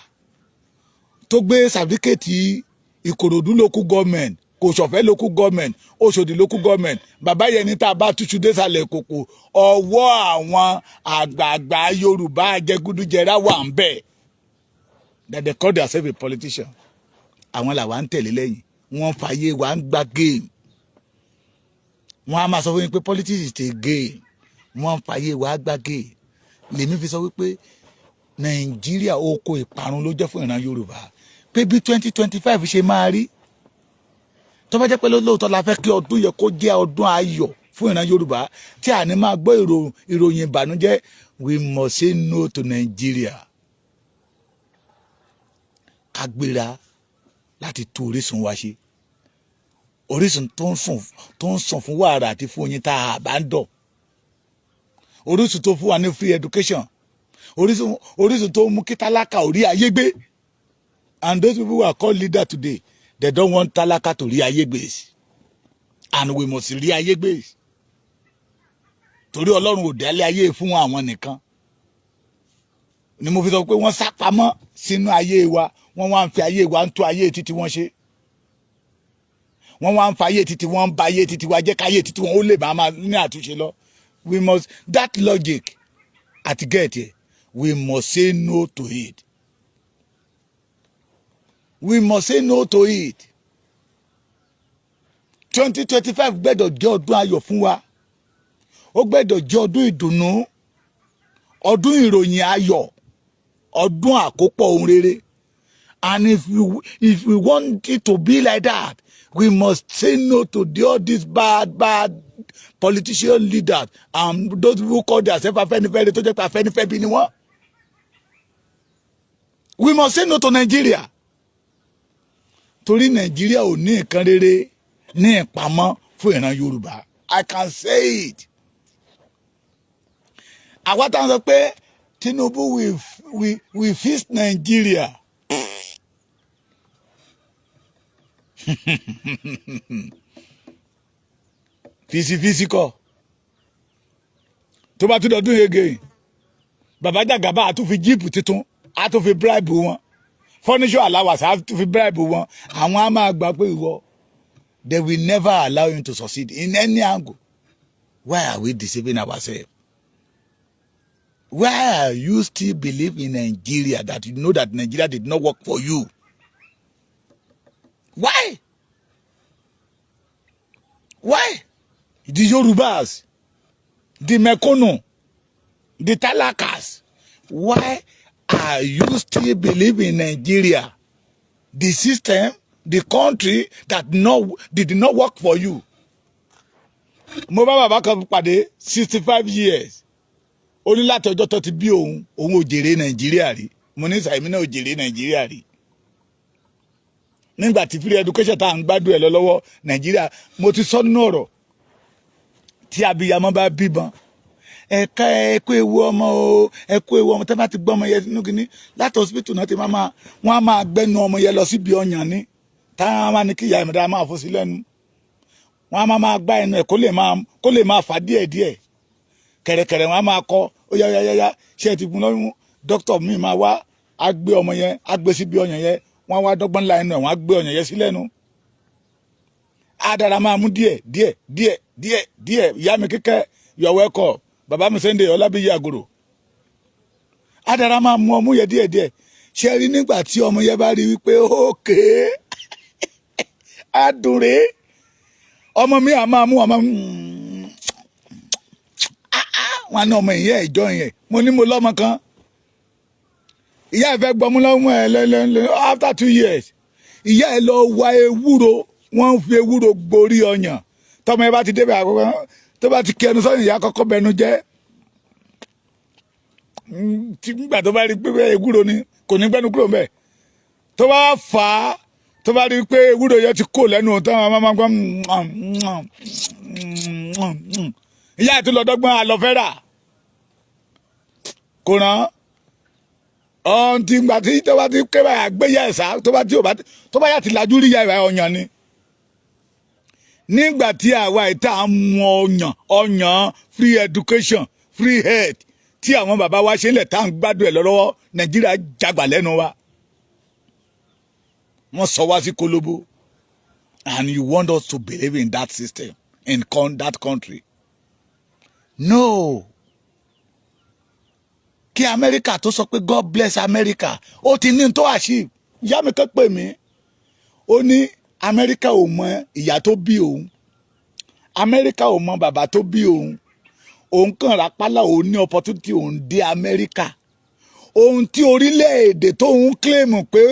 tó gbé certificate Ìkòròdú local government, Kòsọ̀fẹ́ local government, Òṣòdì local government. Bàbá yẹn ní tá a bá túṣu désàlẹ̀ kòkò, ọwọ́ àwọn àgbààgbà Yorùbá jẹgúdújẹrá wà ń bẹ̀ that they call themselves a politician. Àwọn làwa ń tẹ̀lé lẹ́yìn. Wọ́n fàyè wa ń gbá game. Wọ́n á máa sọ fún yín pé politics is a game. Wọ́n fàyè wa gbá game. Lèmi fi sọ wípé Nàìjíríà, oko ìparun ló jẹ́ fún ìran Yorùbá, pé bí 2025 ṣe máa rí, tó bá jẹ́ pé lóòótọ́ la fẹ́ kí ọdún yẹ kó jẹ́ ọdún ayọ̀ fún ìran Yorùbá, tí a ní máa gbọ́ ìròyìn ìbànújẹ́, we must say no to Nigeria. Ká gbéra láti tú orísun wa ṣe, orísun tó ń sùn fún wàrà àti fún oyin tá a bá ń dọ̀, orísun tó fún wa ní free education, orísun tó mú kí tálákà ò rí ayé gbé. And those people who are called leader today, they don't want tálákà to rí ayé gbé, and we must rí ayé gbé, torí Ọlọ́run ò dálé ayé fún àwọn nìkan. Ni mo fi sọ pé wọ́n sá pamọ́ sínú ayé wa, wọ́n wá ń fi ayé wa ń tó ayé títí wọ́n ṣe, wọ́n wá ń fa ayé títí wọ́n ń ba ayé títí wa jẹ́, káyé títí wọn ó lè máa ní àtúnṣe lọ. We must that logic at get here. We must say no to it. We must say no to it. 2025 gbẹ́dọ̀ jẹ́ ọdún ayọ̀ fún wa. Ó gbẹ́dọ̀ jẹ́ ọdún ìdùnnú, ọdún ìròyìn ayọ̀, ọdún àkópọ̀ ohun rere. And if we want it to be like that, we must say no to all these bad bad politician leaders and those who call themselves Afẹ́nifẹ́re, tó jẹ́ pé Afẹ́nifẹ́ bí ni wọ́n. We must say no to Nigeria, torí Nàìjíríà ò ní nǹkan rere ní ìpamọ́ fún ìran Yorùbá. I can say it. Àwa táwọn sọ pé Tinubu will fix Nigeria, fisifisi kọ́. Tó bá tún dọdún yege, bàbá Jàgàbá á tún fi jeep tuntun, á tún fi bribe wọn, furniture allowance, á tún fi bribe wọn. Àwọn á máa gbà pé ìwọ, they will never allow him to succeed in any angle. Why are we deceiving ourselves? Why are you still believe in Nigeria that you know that Nigeria did not work for you? Why? Why the Yorubas, the Mekunu, the Talakas, why are you still believe in Nigeria, the system, the country that no did not work for you? Mo bá bàbá kan pàdé, 65 years. Ó ní láti ọjọ́ tó ti bí òun, òun ò jèrè Nàìjíríà rí. Mo ní sàìmí náà ò jèrè Nàìjíríà rí. Nígbà tí free education tá à ń gbádùn ẹ̀ lọ lọ́wọ́ Nàìjíríà, mo ti sọ nínú ọ̀rọ̀ tí abiyamọ bá bímọ, ẹ̀ka ẹ̀kú ewu ọmọ o, ẹ̀kú ewu ọmọ. Tẹ́ bá ti gbọ́ ọmọ yẹn nínú kínní láti hospital náà, ti máa máa wọ́n á máa gbẹ́nu ọmọ yẹn lọ síbi ọyàn ni, táwọn máa ní kí ìyá ìmọ̀dá máa fọ́ sí lẹ́nu. Wọ́n á máa máa gbá ẹnu ẹ̀ kó lè máa fà díẹ̀ díẹ̀, kẹ̀rẹ̀kẹ̀rẹ̀. Wọ́n á máa kọ́ ó yá yá yá yá, ṣé ẹ ti fún lọ́yún? Dókítà mi máa wá, á gbé ọmọ yẹn, á gbé síbi ọyàn yẹn, wọ́n á wá dọ́gbọ́n ńlá ẹnu ẹ̀, wọ́n á gbé ọyàn yẹn sí lẹ́nu, á dára, máa mú díẹ̀ díẹ̀ díẹ̀ díẹ̀ díẹ̀. Ìyá mi kíkẹ́, you are welcome. Bàbá mi Sunday Ọlábíyí Àgòrò, á dára, máa mú ọmú yẹn díẹ̀ díẹ̀. Ṣe rí nígbà tí ọmọ yẹn bá rí wípé ókè á dùn rèé, ọmọ mi à máa mú ọmọ wọn ní ọmọ ìyá ìjọ yẹn. Mo ní mo lọ́mọ kan, ìyá ẹ fẹ́ gbọmú lọ́mú ẹ lẹ́lẹ́lẹ́. After 2 years, ìyá ẹ lọ wá ewúro, wọ́n ń fi ewúro gborí ọyàn. Tọmọ ẹ bá ti débẹ̀ àkọ́kọ́, tó bá ti kẹnu sọ́yìn, ìyá kọ́kọ́ bẹnu jẹ́. Tí nígbà tó bá rí pé ewúro ni, kò ní gbẹ́nu kúrò mbẹ̀. Tó bá fà á, tó bá rí pé ewúro yẹn ti kó lẹ́nu tán, máa máa gbọ́ ìyá ẹ̀ tó lọ dọ́gbọ́n aloe vera kò rán ọ̀n tí gbà tí tó bá ti ké báyà gbé yá ẹ̀sà, tó bá tí ò bá tó bá yà ti lajú rí yá ìwà ọ̀yàn ni. Nígbà tí àwa ìta ń mu ọyàn, ọyàn free education, free health tí àwọn bàbá wa ṣe ń lẹ̀ tá à ń gbádùn ẹ̀ lọ́wọ́, Nàìjíríà jagbà lẹ́nu wa, wọ́n sọ wá sí kólóbó. And you want us to believe in that system, in that country? No. Kí Amẹ́ríkà tó sọ pé "God bless America", ó ti ní tó achieve. Ìyá mi kan pè mí, ó ní Amẹ́ríkà ò mọ ìyá tó bí òun, Amẹ́ríkà ò mọ bàbá tó bí òun, òun kàn rápálá, òun ní opportunity, òun dé Amẹ́ríkà. Ohun tí orílẹ̀-èdè tóun claim pé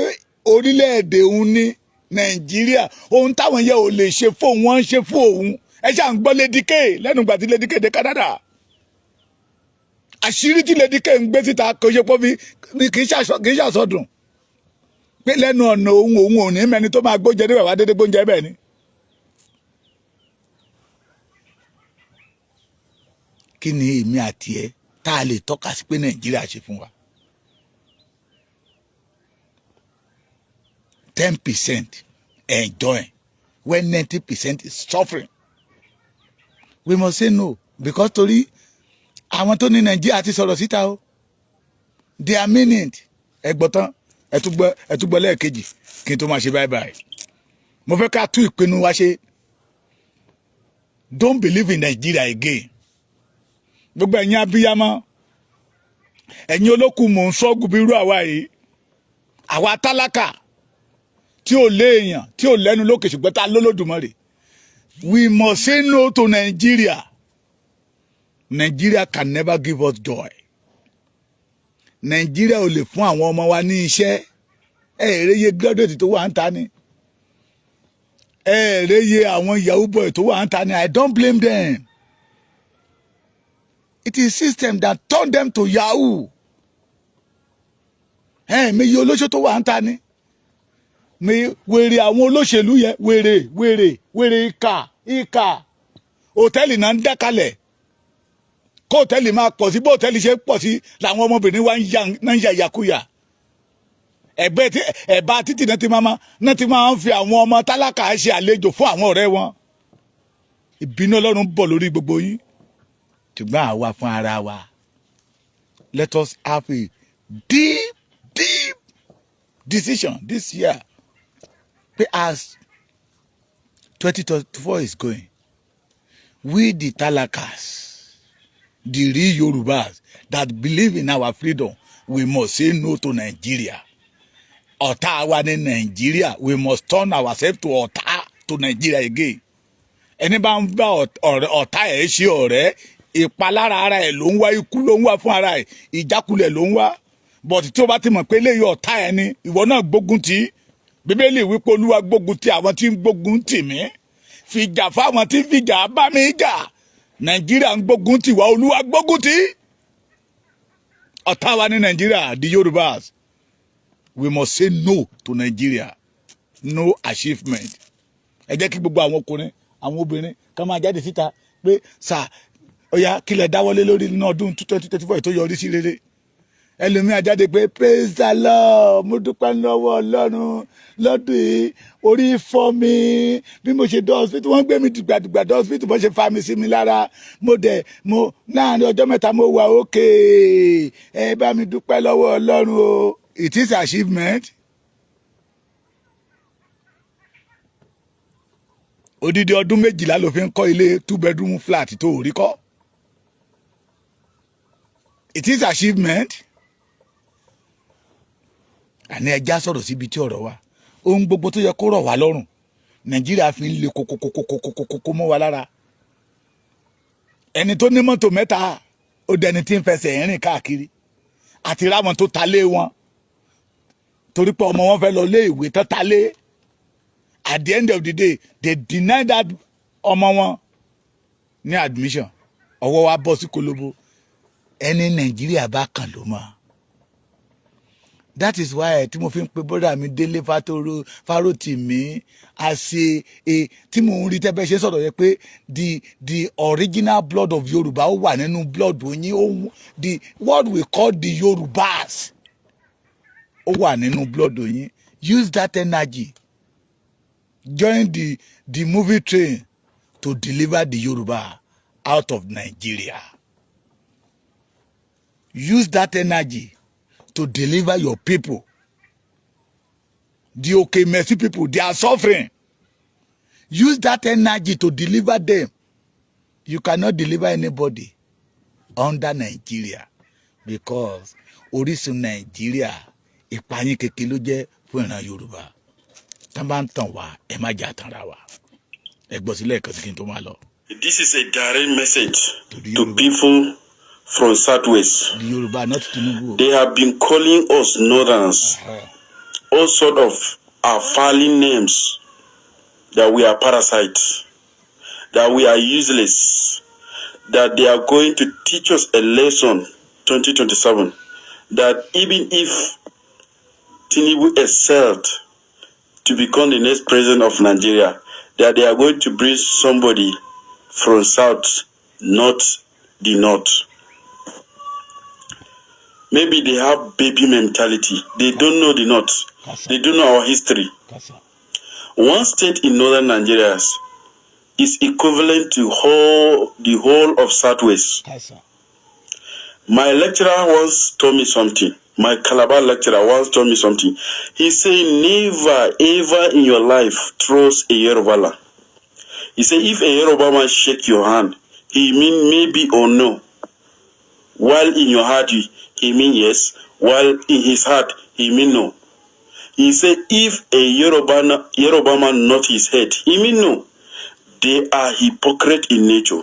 orílẹ̀-èdè òun ní Nàìjíríà, ohun táwọn yẹn ò lè ṣe fóun, wọ́n ń ṣe fún òun. Ẹ ṣáà ń gbọ́ Lady K lẹ́nu ìgbà tí Lady K dé Canada, àṣírí tí Lady K ń gbé síta kò ṣe pọ́ fi kì í ṣàṣọdùn pé lẹ́nu ọ̀nà òun, òun ò ní mẹ́ni tó máa gbóúnjẹ débẹ̀ wá dédé gbóúnjẹ bẹ́ẹ̀ ni. Kí ni èmi àti ẹ tá a lè tọ́ka sí pé Nàìjíríà ṣe fún wa? 10% enjoy when 90% is suffering. We must say no, because torí àwọn tó ní Nàìjíríà ti sọ̀rọ̀ síta o, they are meaning. Ẹ gbọ́ tán, ẹ tún gbọ́ lẹ́ẹ̀kejì kí n tó máa ṣe bye bye. Mo fẹ́ ká tún ìpinnu wa ṣe. Don't believe in Nigeria again. Gbogbo ẹ̀yin abiyamọ, ẹ̀yin olókùn, mò ń sọ́gùn bí irú àwa yìí, àwa tálákà tí ò léèyàn, tí ò lẹ́nu lókè, ṣùgbọ́n tá a lólódùmarè, we must say no to Nigeria. Nigeria can never give us joy. Nigeria ò lè fún àwọn ọmọ wa ní iṣẹ́. Ẹ èrè graduate tó wà ń ta ni, ẹ èrè àwọn yahoo boy tó wà ń ta ni. I don't blame them. It is system that turn them to yahoo. Ẹ méye olóṣó tó wà ń ta ni, mi wèrè àwọn olóṣèlú yẹn, wèrè wèrè wèrè, ìkà ìkà. Hòtẹ́ẹ̀lì náà ń dá kalẹ̀ kó hòtẹ́ẹ̀lì máa pọ̀ sí. Bó hòtẹ́ẹ̀lì ṣe pọ̀ sí làwọn ọmọbìnrin wa ń ya ìyàkuyà. Ẹ̀gbẹ́ tí ẹ̀bá títì náà ti máa ń fi àwọn ọmọ tálákà ṣe àlejò fún àwọn ọ̀rẹ́ wọn. Ìbínú Ọlọ́run bọ̀ lórí gbogbo yín. Ṣùgbọ́n àwa fún ara wa, let us have a deep, deep decision this year pé as 2024 is going, we the talakas, the real Yorubas that believe in our freedom, we must say no to Nigeria. Ọ̀tá wa ní Nàìjíríà. We must turn ourselves to ọ̀tá to Nigeria again. Ẹni bá ń bá ọ̀tá ẹ̀ ṣe ọ̀rẹ́, ìpalára ara ẹ̀ ló ń wá, ikú ló ń wá fún ara ẹ̀, ìjákulẹ̀ ló ń wá. But tí o bá ti mọ̀ pé eléyìí ọ̀tá ẹ̀ ni, ìwọ náà gbógun tì í. Bíbélì wípé Olúwa gbógun ti àwọn tí ń gbógun tì mí, fìjà fáwọn tí ń fìjà bá mi jà. Nàìjíríà ń gbógun tì wá, Olúwa gbógun tì í. Ọ̀tá wa ní Nàìjíríà. The Yorubas, we must say no to Nigeria, no achievement. Ẹ jẹ́ kí gbogbo àwọn ọkùnrin, àwọn obìnrin ká máa jáde síta pé sà ó yá, kí lẹ dáwọ́lé lórí nínú ọdún 2024 tó yọrí sí rere? Ẹlòmíà jáde pé, "Praise the Lord, mo dúpẹ́ lọ́wọ́ Ọlọ́run, lọ́dún yìí orí fọ́ mi, bí mo ṣe dé hospital, wọ́n gbé mi dìgbàdìgbà dé hospital, bó ṣe fa mi sí mi lára, mo dẹ̀ mo láàrin ọjọ́ 3 mo wà okay, ẹ bá mi dúpẹ́ lọ́wọ́ Ọlọ́run o." It is achievement. Odidi ọdún 12 ló fi ń kọ́ ilé two bedroom flat tó rí kọ́. It is achievement. Àní ẹja sọ̀rọ̀ síbi tí ọ̀rọ̀ wa, ohun gbogbo tó yẹ kó rọ̀ wá lọ́rùn, Nàìjíríà fi ń le kókókókókókókó mọ́ wa lára. Ẹni tó ní mọ́tò mẹ́ta, ó dẹni tí ń fẹsẹ̀ rìn káàkiri, àti ráwọn tó ta lé wọn torí pé ọmọ wọn fẹ́ lọ lé ìwé tán ta lé. At the end of the day, they deny that ọmọ wọn ní admission. Ọwọ́ wa bọ́ sí kolobo. Ẹni Nàìjíríà bá kàn ló mọ̀. That is why tí mo fi ń pe bọ́dà mi Délé Fárótìmí àṣe e tí mo ń rí tẹ́bẹ́ ṣe sọ̀rọ̀ yẹn pé the original blood of Yorùbá ó wà nínú blood yín. Ó the what we call the Yorùbás ó wà nínú blood yín. Use that energy, join the movie train to deliver the Yoruba out of Nigeria. Use that energy to deliver your people. The Okemesi people, they are suffering. Use that energy to deliver them. You cannot deliver anybody under Nigeria because orísun Nigeria, ìpayín kékeré ló jẹ́ fún ìran Yorùbá. Tá bá ń tàn wá, ẹ má jà tanra wa. Ẹ gbọ́ sílẹ̀ kan sí kí n tó máa lọ. This is a direct message To the to Yoruba. people from Southwest. The Yoruba, not Tinubu. They have been calling us Northerners all sort of appalling names, that we are parasites, that we are useless, that they are going to teach us a lesson 2027, that even if Tinubu excelled to become the next president of Nigeria, that they are going to bring somebody from South, not the North. Maybe they have baby mentality. They don't know the North. Kasa. They don't know our history. Kasa. One state in northern Nigeria is equivalent to whole the whole of Southwest. Kasa. My lecturer once told me something. My Calabar lecturer once told me something. He said, "Never ever in your life trust a Yoruba man." He said, "If a Yoruba man shake your hand, he mean maybe or no. While in your heart, he mean yes. While in his heart, he mean no." He said, "If a Yoruba man nod his head, he mean no." They are hypocrite in nature.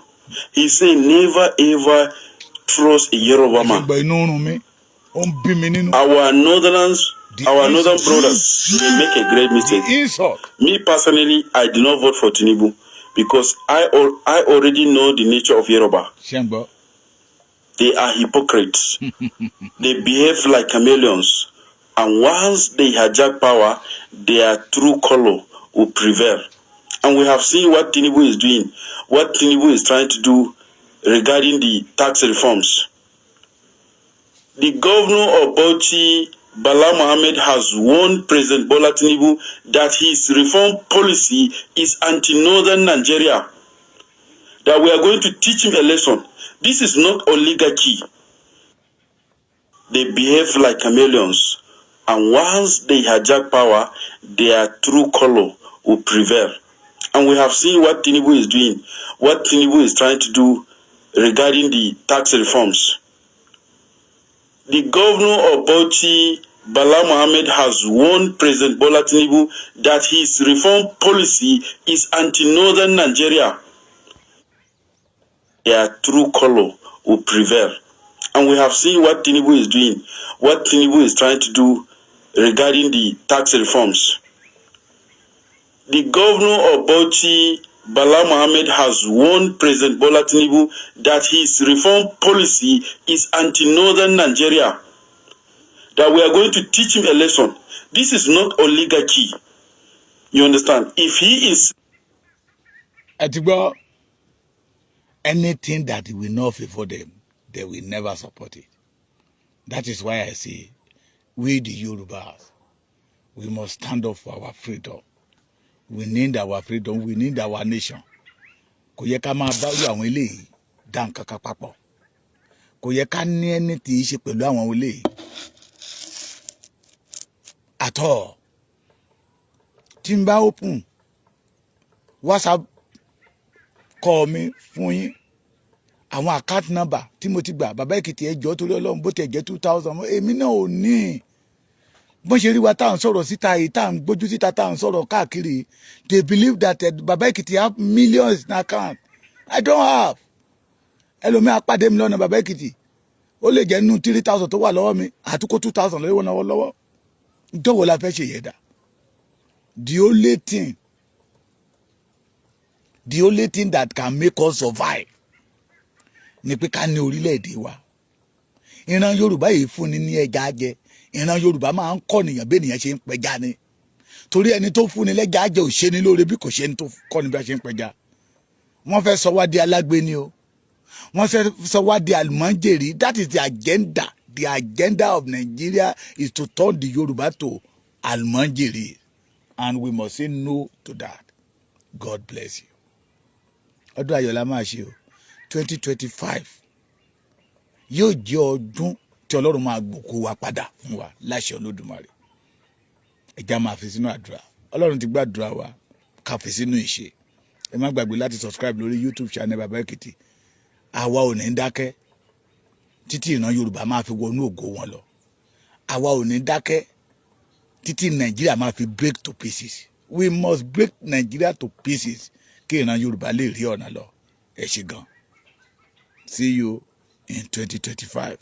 He said, "Never ever trust a Yoruba Ẹ ṣe man." gbọ́, inú ń run mí, ó ń bí mi nínú. Our northerners, The our northern insult. brothers, they make a great mistake. The insult. Me personally, I did not vote for Tinubu because I already know the nature of Yoruba. Ṣé ń gbọ́? They are hypocrites. They behave like chameleons. And once they hijack power, their true color will prevail. And we have seen what Tinubu is doing, what Tinubu is trying to do regarding the tax reforms. The governor of Bauchi, Bala Mohammed, has warned President Bola Tinubu that his reform policy is anti-northern Nigeria. That we are going to teach him a lesson. This is not oligarchy. They behave like chameleons. And once they hijack power, their true color will prevail. And we have seen what Tinubu is doing, what Tinubu is trying to do regarding the tax reforms. The governor of Bauchi, Bala Mohammed, has warned President Bola Tinubu that his reform policy is anti-northern Nigeria. Their true color will prevail. And we have seen what Tinubu is doing, what Tinubu is trying to do regarding the tax reforms. The governor of Bauchi, Bala Mohammed, has warned President Bola Tinubu that his reform policy is anti-northern Nigeria. That we are going to teach him a lesson. This is not oligarchy. You understand? If he is Ẹ ti gbọ́, anything that will not favour them, they will never support it. That is why I say we the Yorubas, we must stand up for our freedom. We need our freedom, we need our nation. Kò yẹ ká máa bá irú àwọn eléyìí dá nǹkan kan papọ̀. Kò yẹ ká ní ẹni tí í ṣe pẹ̀lú àwọn eléyìí at all. Tí n bá open WhatsApp call mi fún yín, àwọn account number tí mo ti gbà, bàbá Èkìtì, ẹ jọ̀ọ́, torí Ọlọ́run, bó tiẹ̀ jẹ́ 2,000, èmi náà ò ní. Bó ṣe rí wa tá à ń sọ̀rọ̀ síta yìí, tá à ń gbójú síta, tá à ń sọ̀rọ̀ káàkiri, they believe that bàbá Èkìtì have millions in account. I don't have. Ẹlòmíà pàdé mi lọ́nà, bàbá Èkìtì, ó lè jẹ́ nínú 3,000 tó wà lọ́wọ́ mi, àtúkò 2,000 lọ́wọ́ náà lọ́wọ́. Ìjọ́wọ́ la fẹ́ ṣe yẹn dà? The only thing that can make us survive ni pé ká ní orílẹ̀-èdè wa. Ìran Yorùbá yìí fúnni ní ẹja jẹ. Ìran Yorùbá máa ń kọ́ nìyàn bí ènìyàn ṣe ń pẹja ni, torí ẹni tó fúnni lẹ́ja jẹ ò ṣe ní lóore bí kò ṣe ní tó kọ́ ni bí a ṣe ń pẹja. Wọ́n fẹ́ sọ wá di alágbe ni o. Wọ́n fẹ́ sọ wá di àlùmọ́jèrì. That is the agenda. The agenda of Nigeria is to turn the Yorùbá to àlùmọ́jèrì, and we must say no to that. God bless you. Ọdún ayọ̀ la máa ṣe o. 2025 yóò jẹ́ ọdún tí Ọlọ́run máa gbòkó wa padà fún wa láṣẹ Olódùmarè. Ẹja máa fi sínú àdúrà. Ọlọ́run ti gbàdúrà wa, ká fi sínú ìṣe. Ẹ má gbàgbé láti subscribe lórí YouTube channel Bàbá Èkìtì. Àwa ò ní dákẹ́ títí ìran Yorùbá máa fi wọnú ògo wọn lọ. Àwa ò ní dákẹ́ títí Nàìjíríà máa fi break to pieces. We must break Nigeria to pieces kí ìran Yorùbá lè rí ọ̀nà lọ. Ẹ ṣé gan. See you in 2025.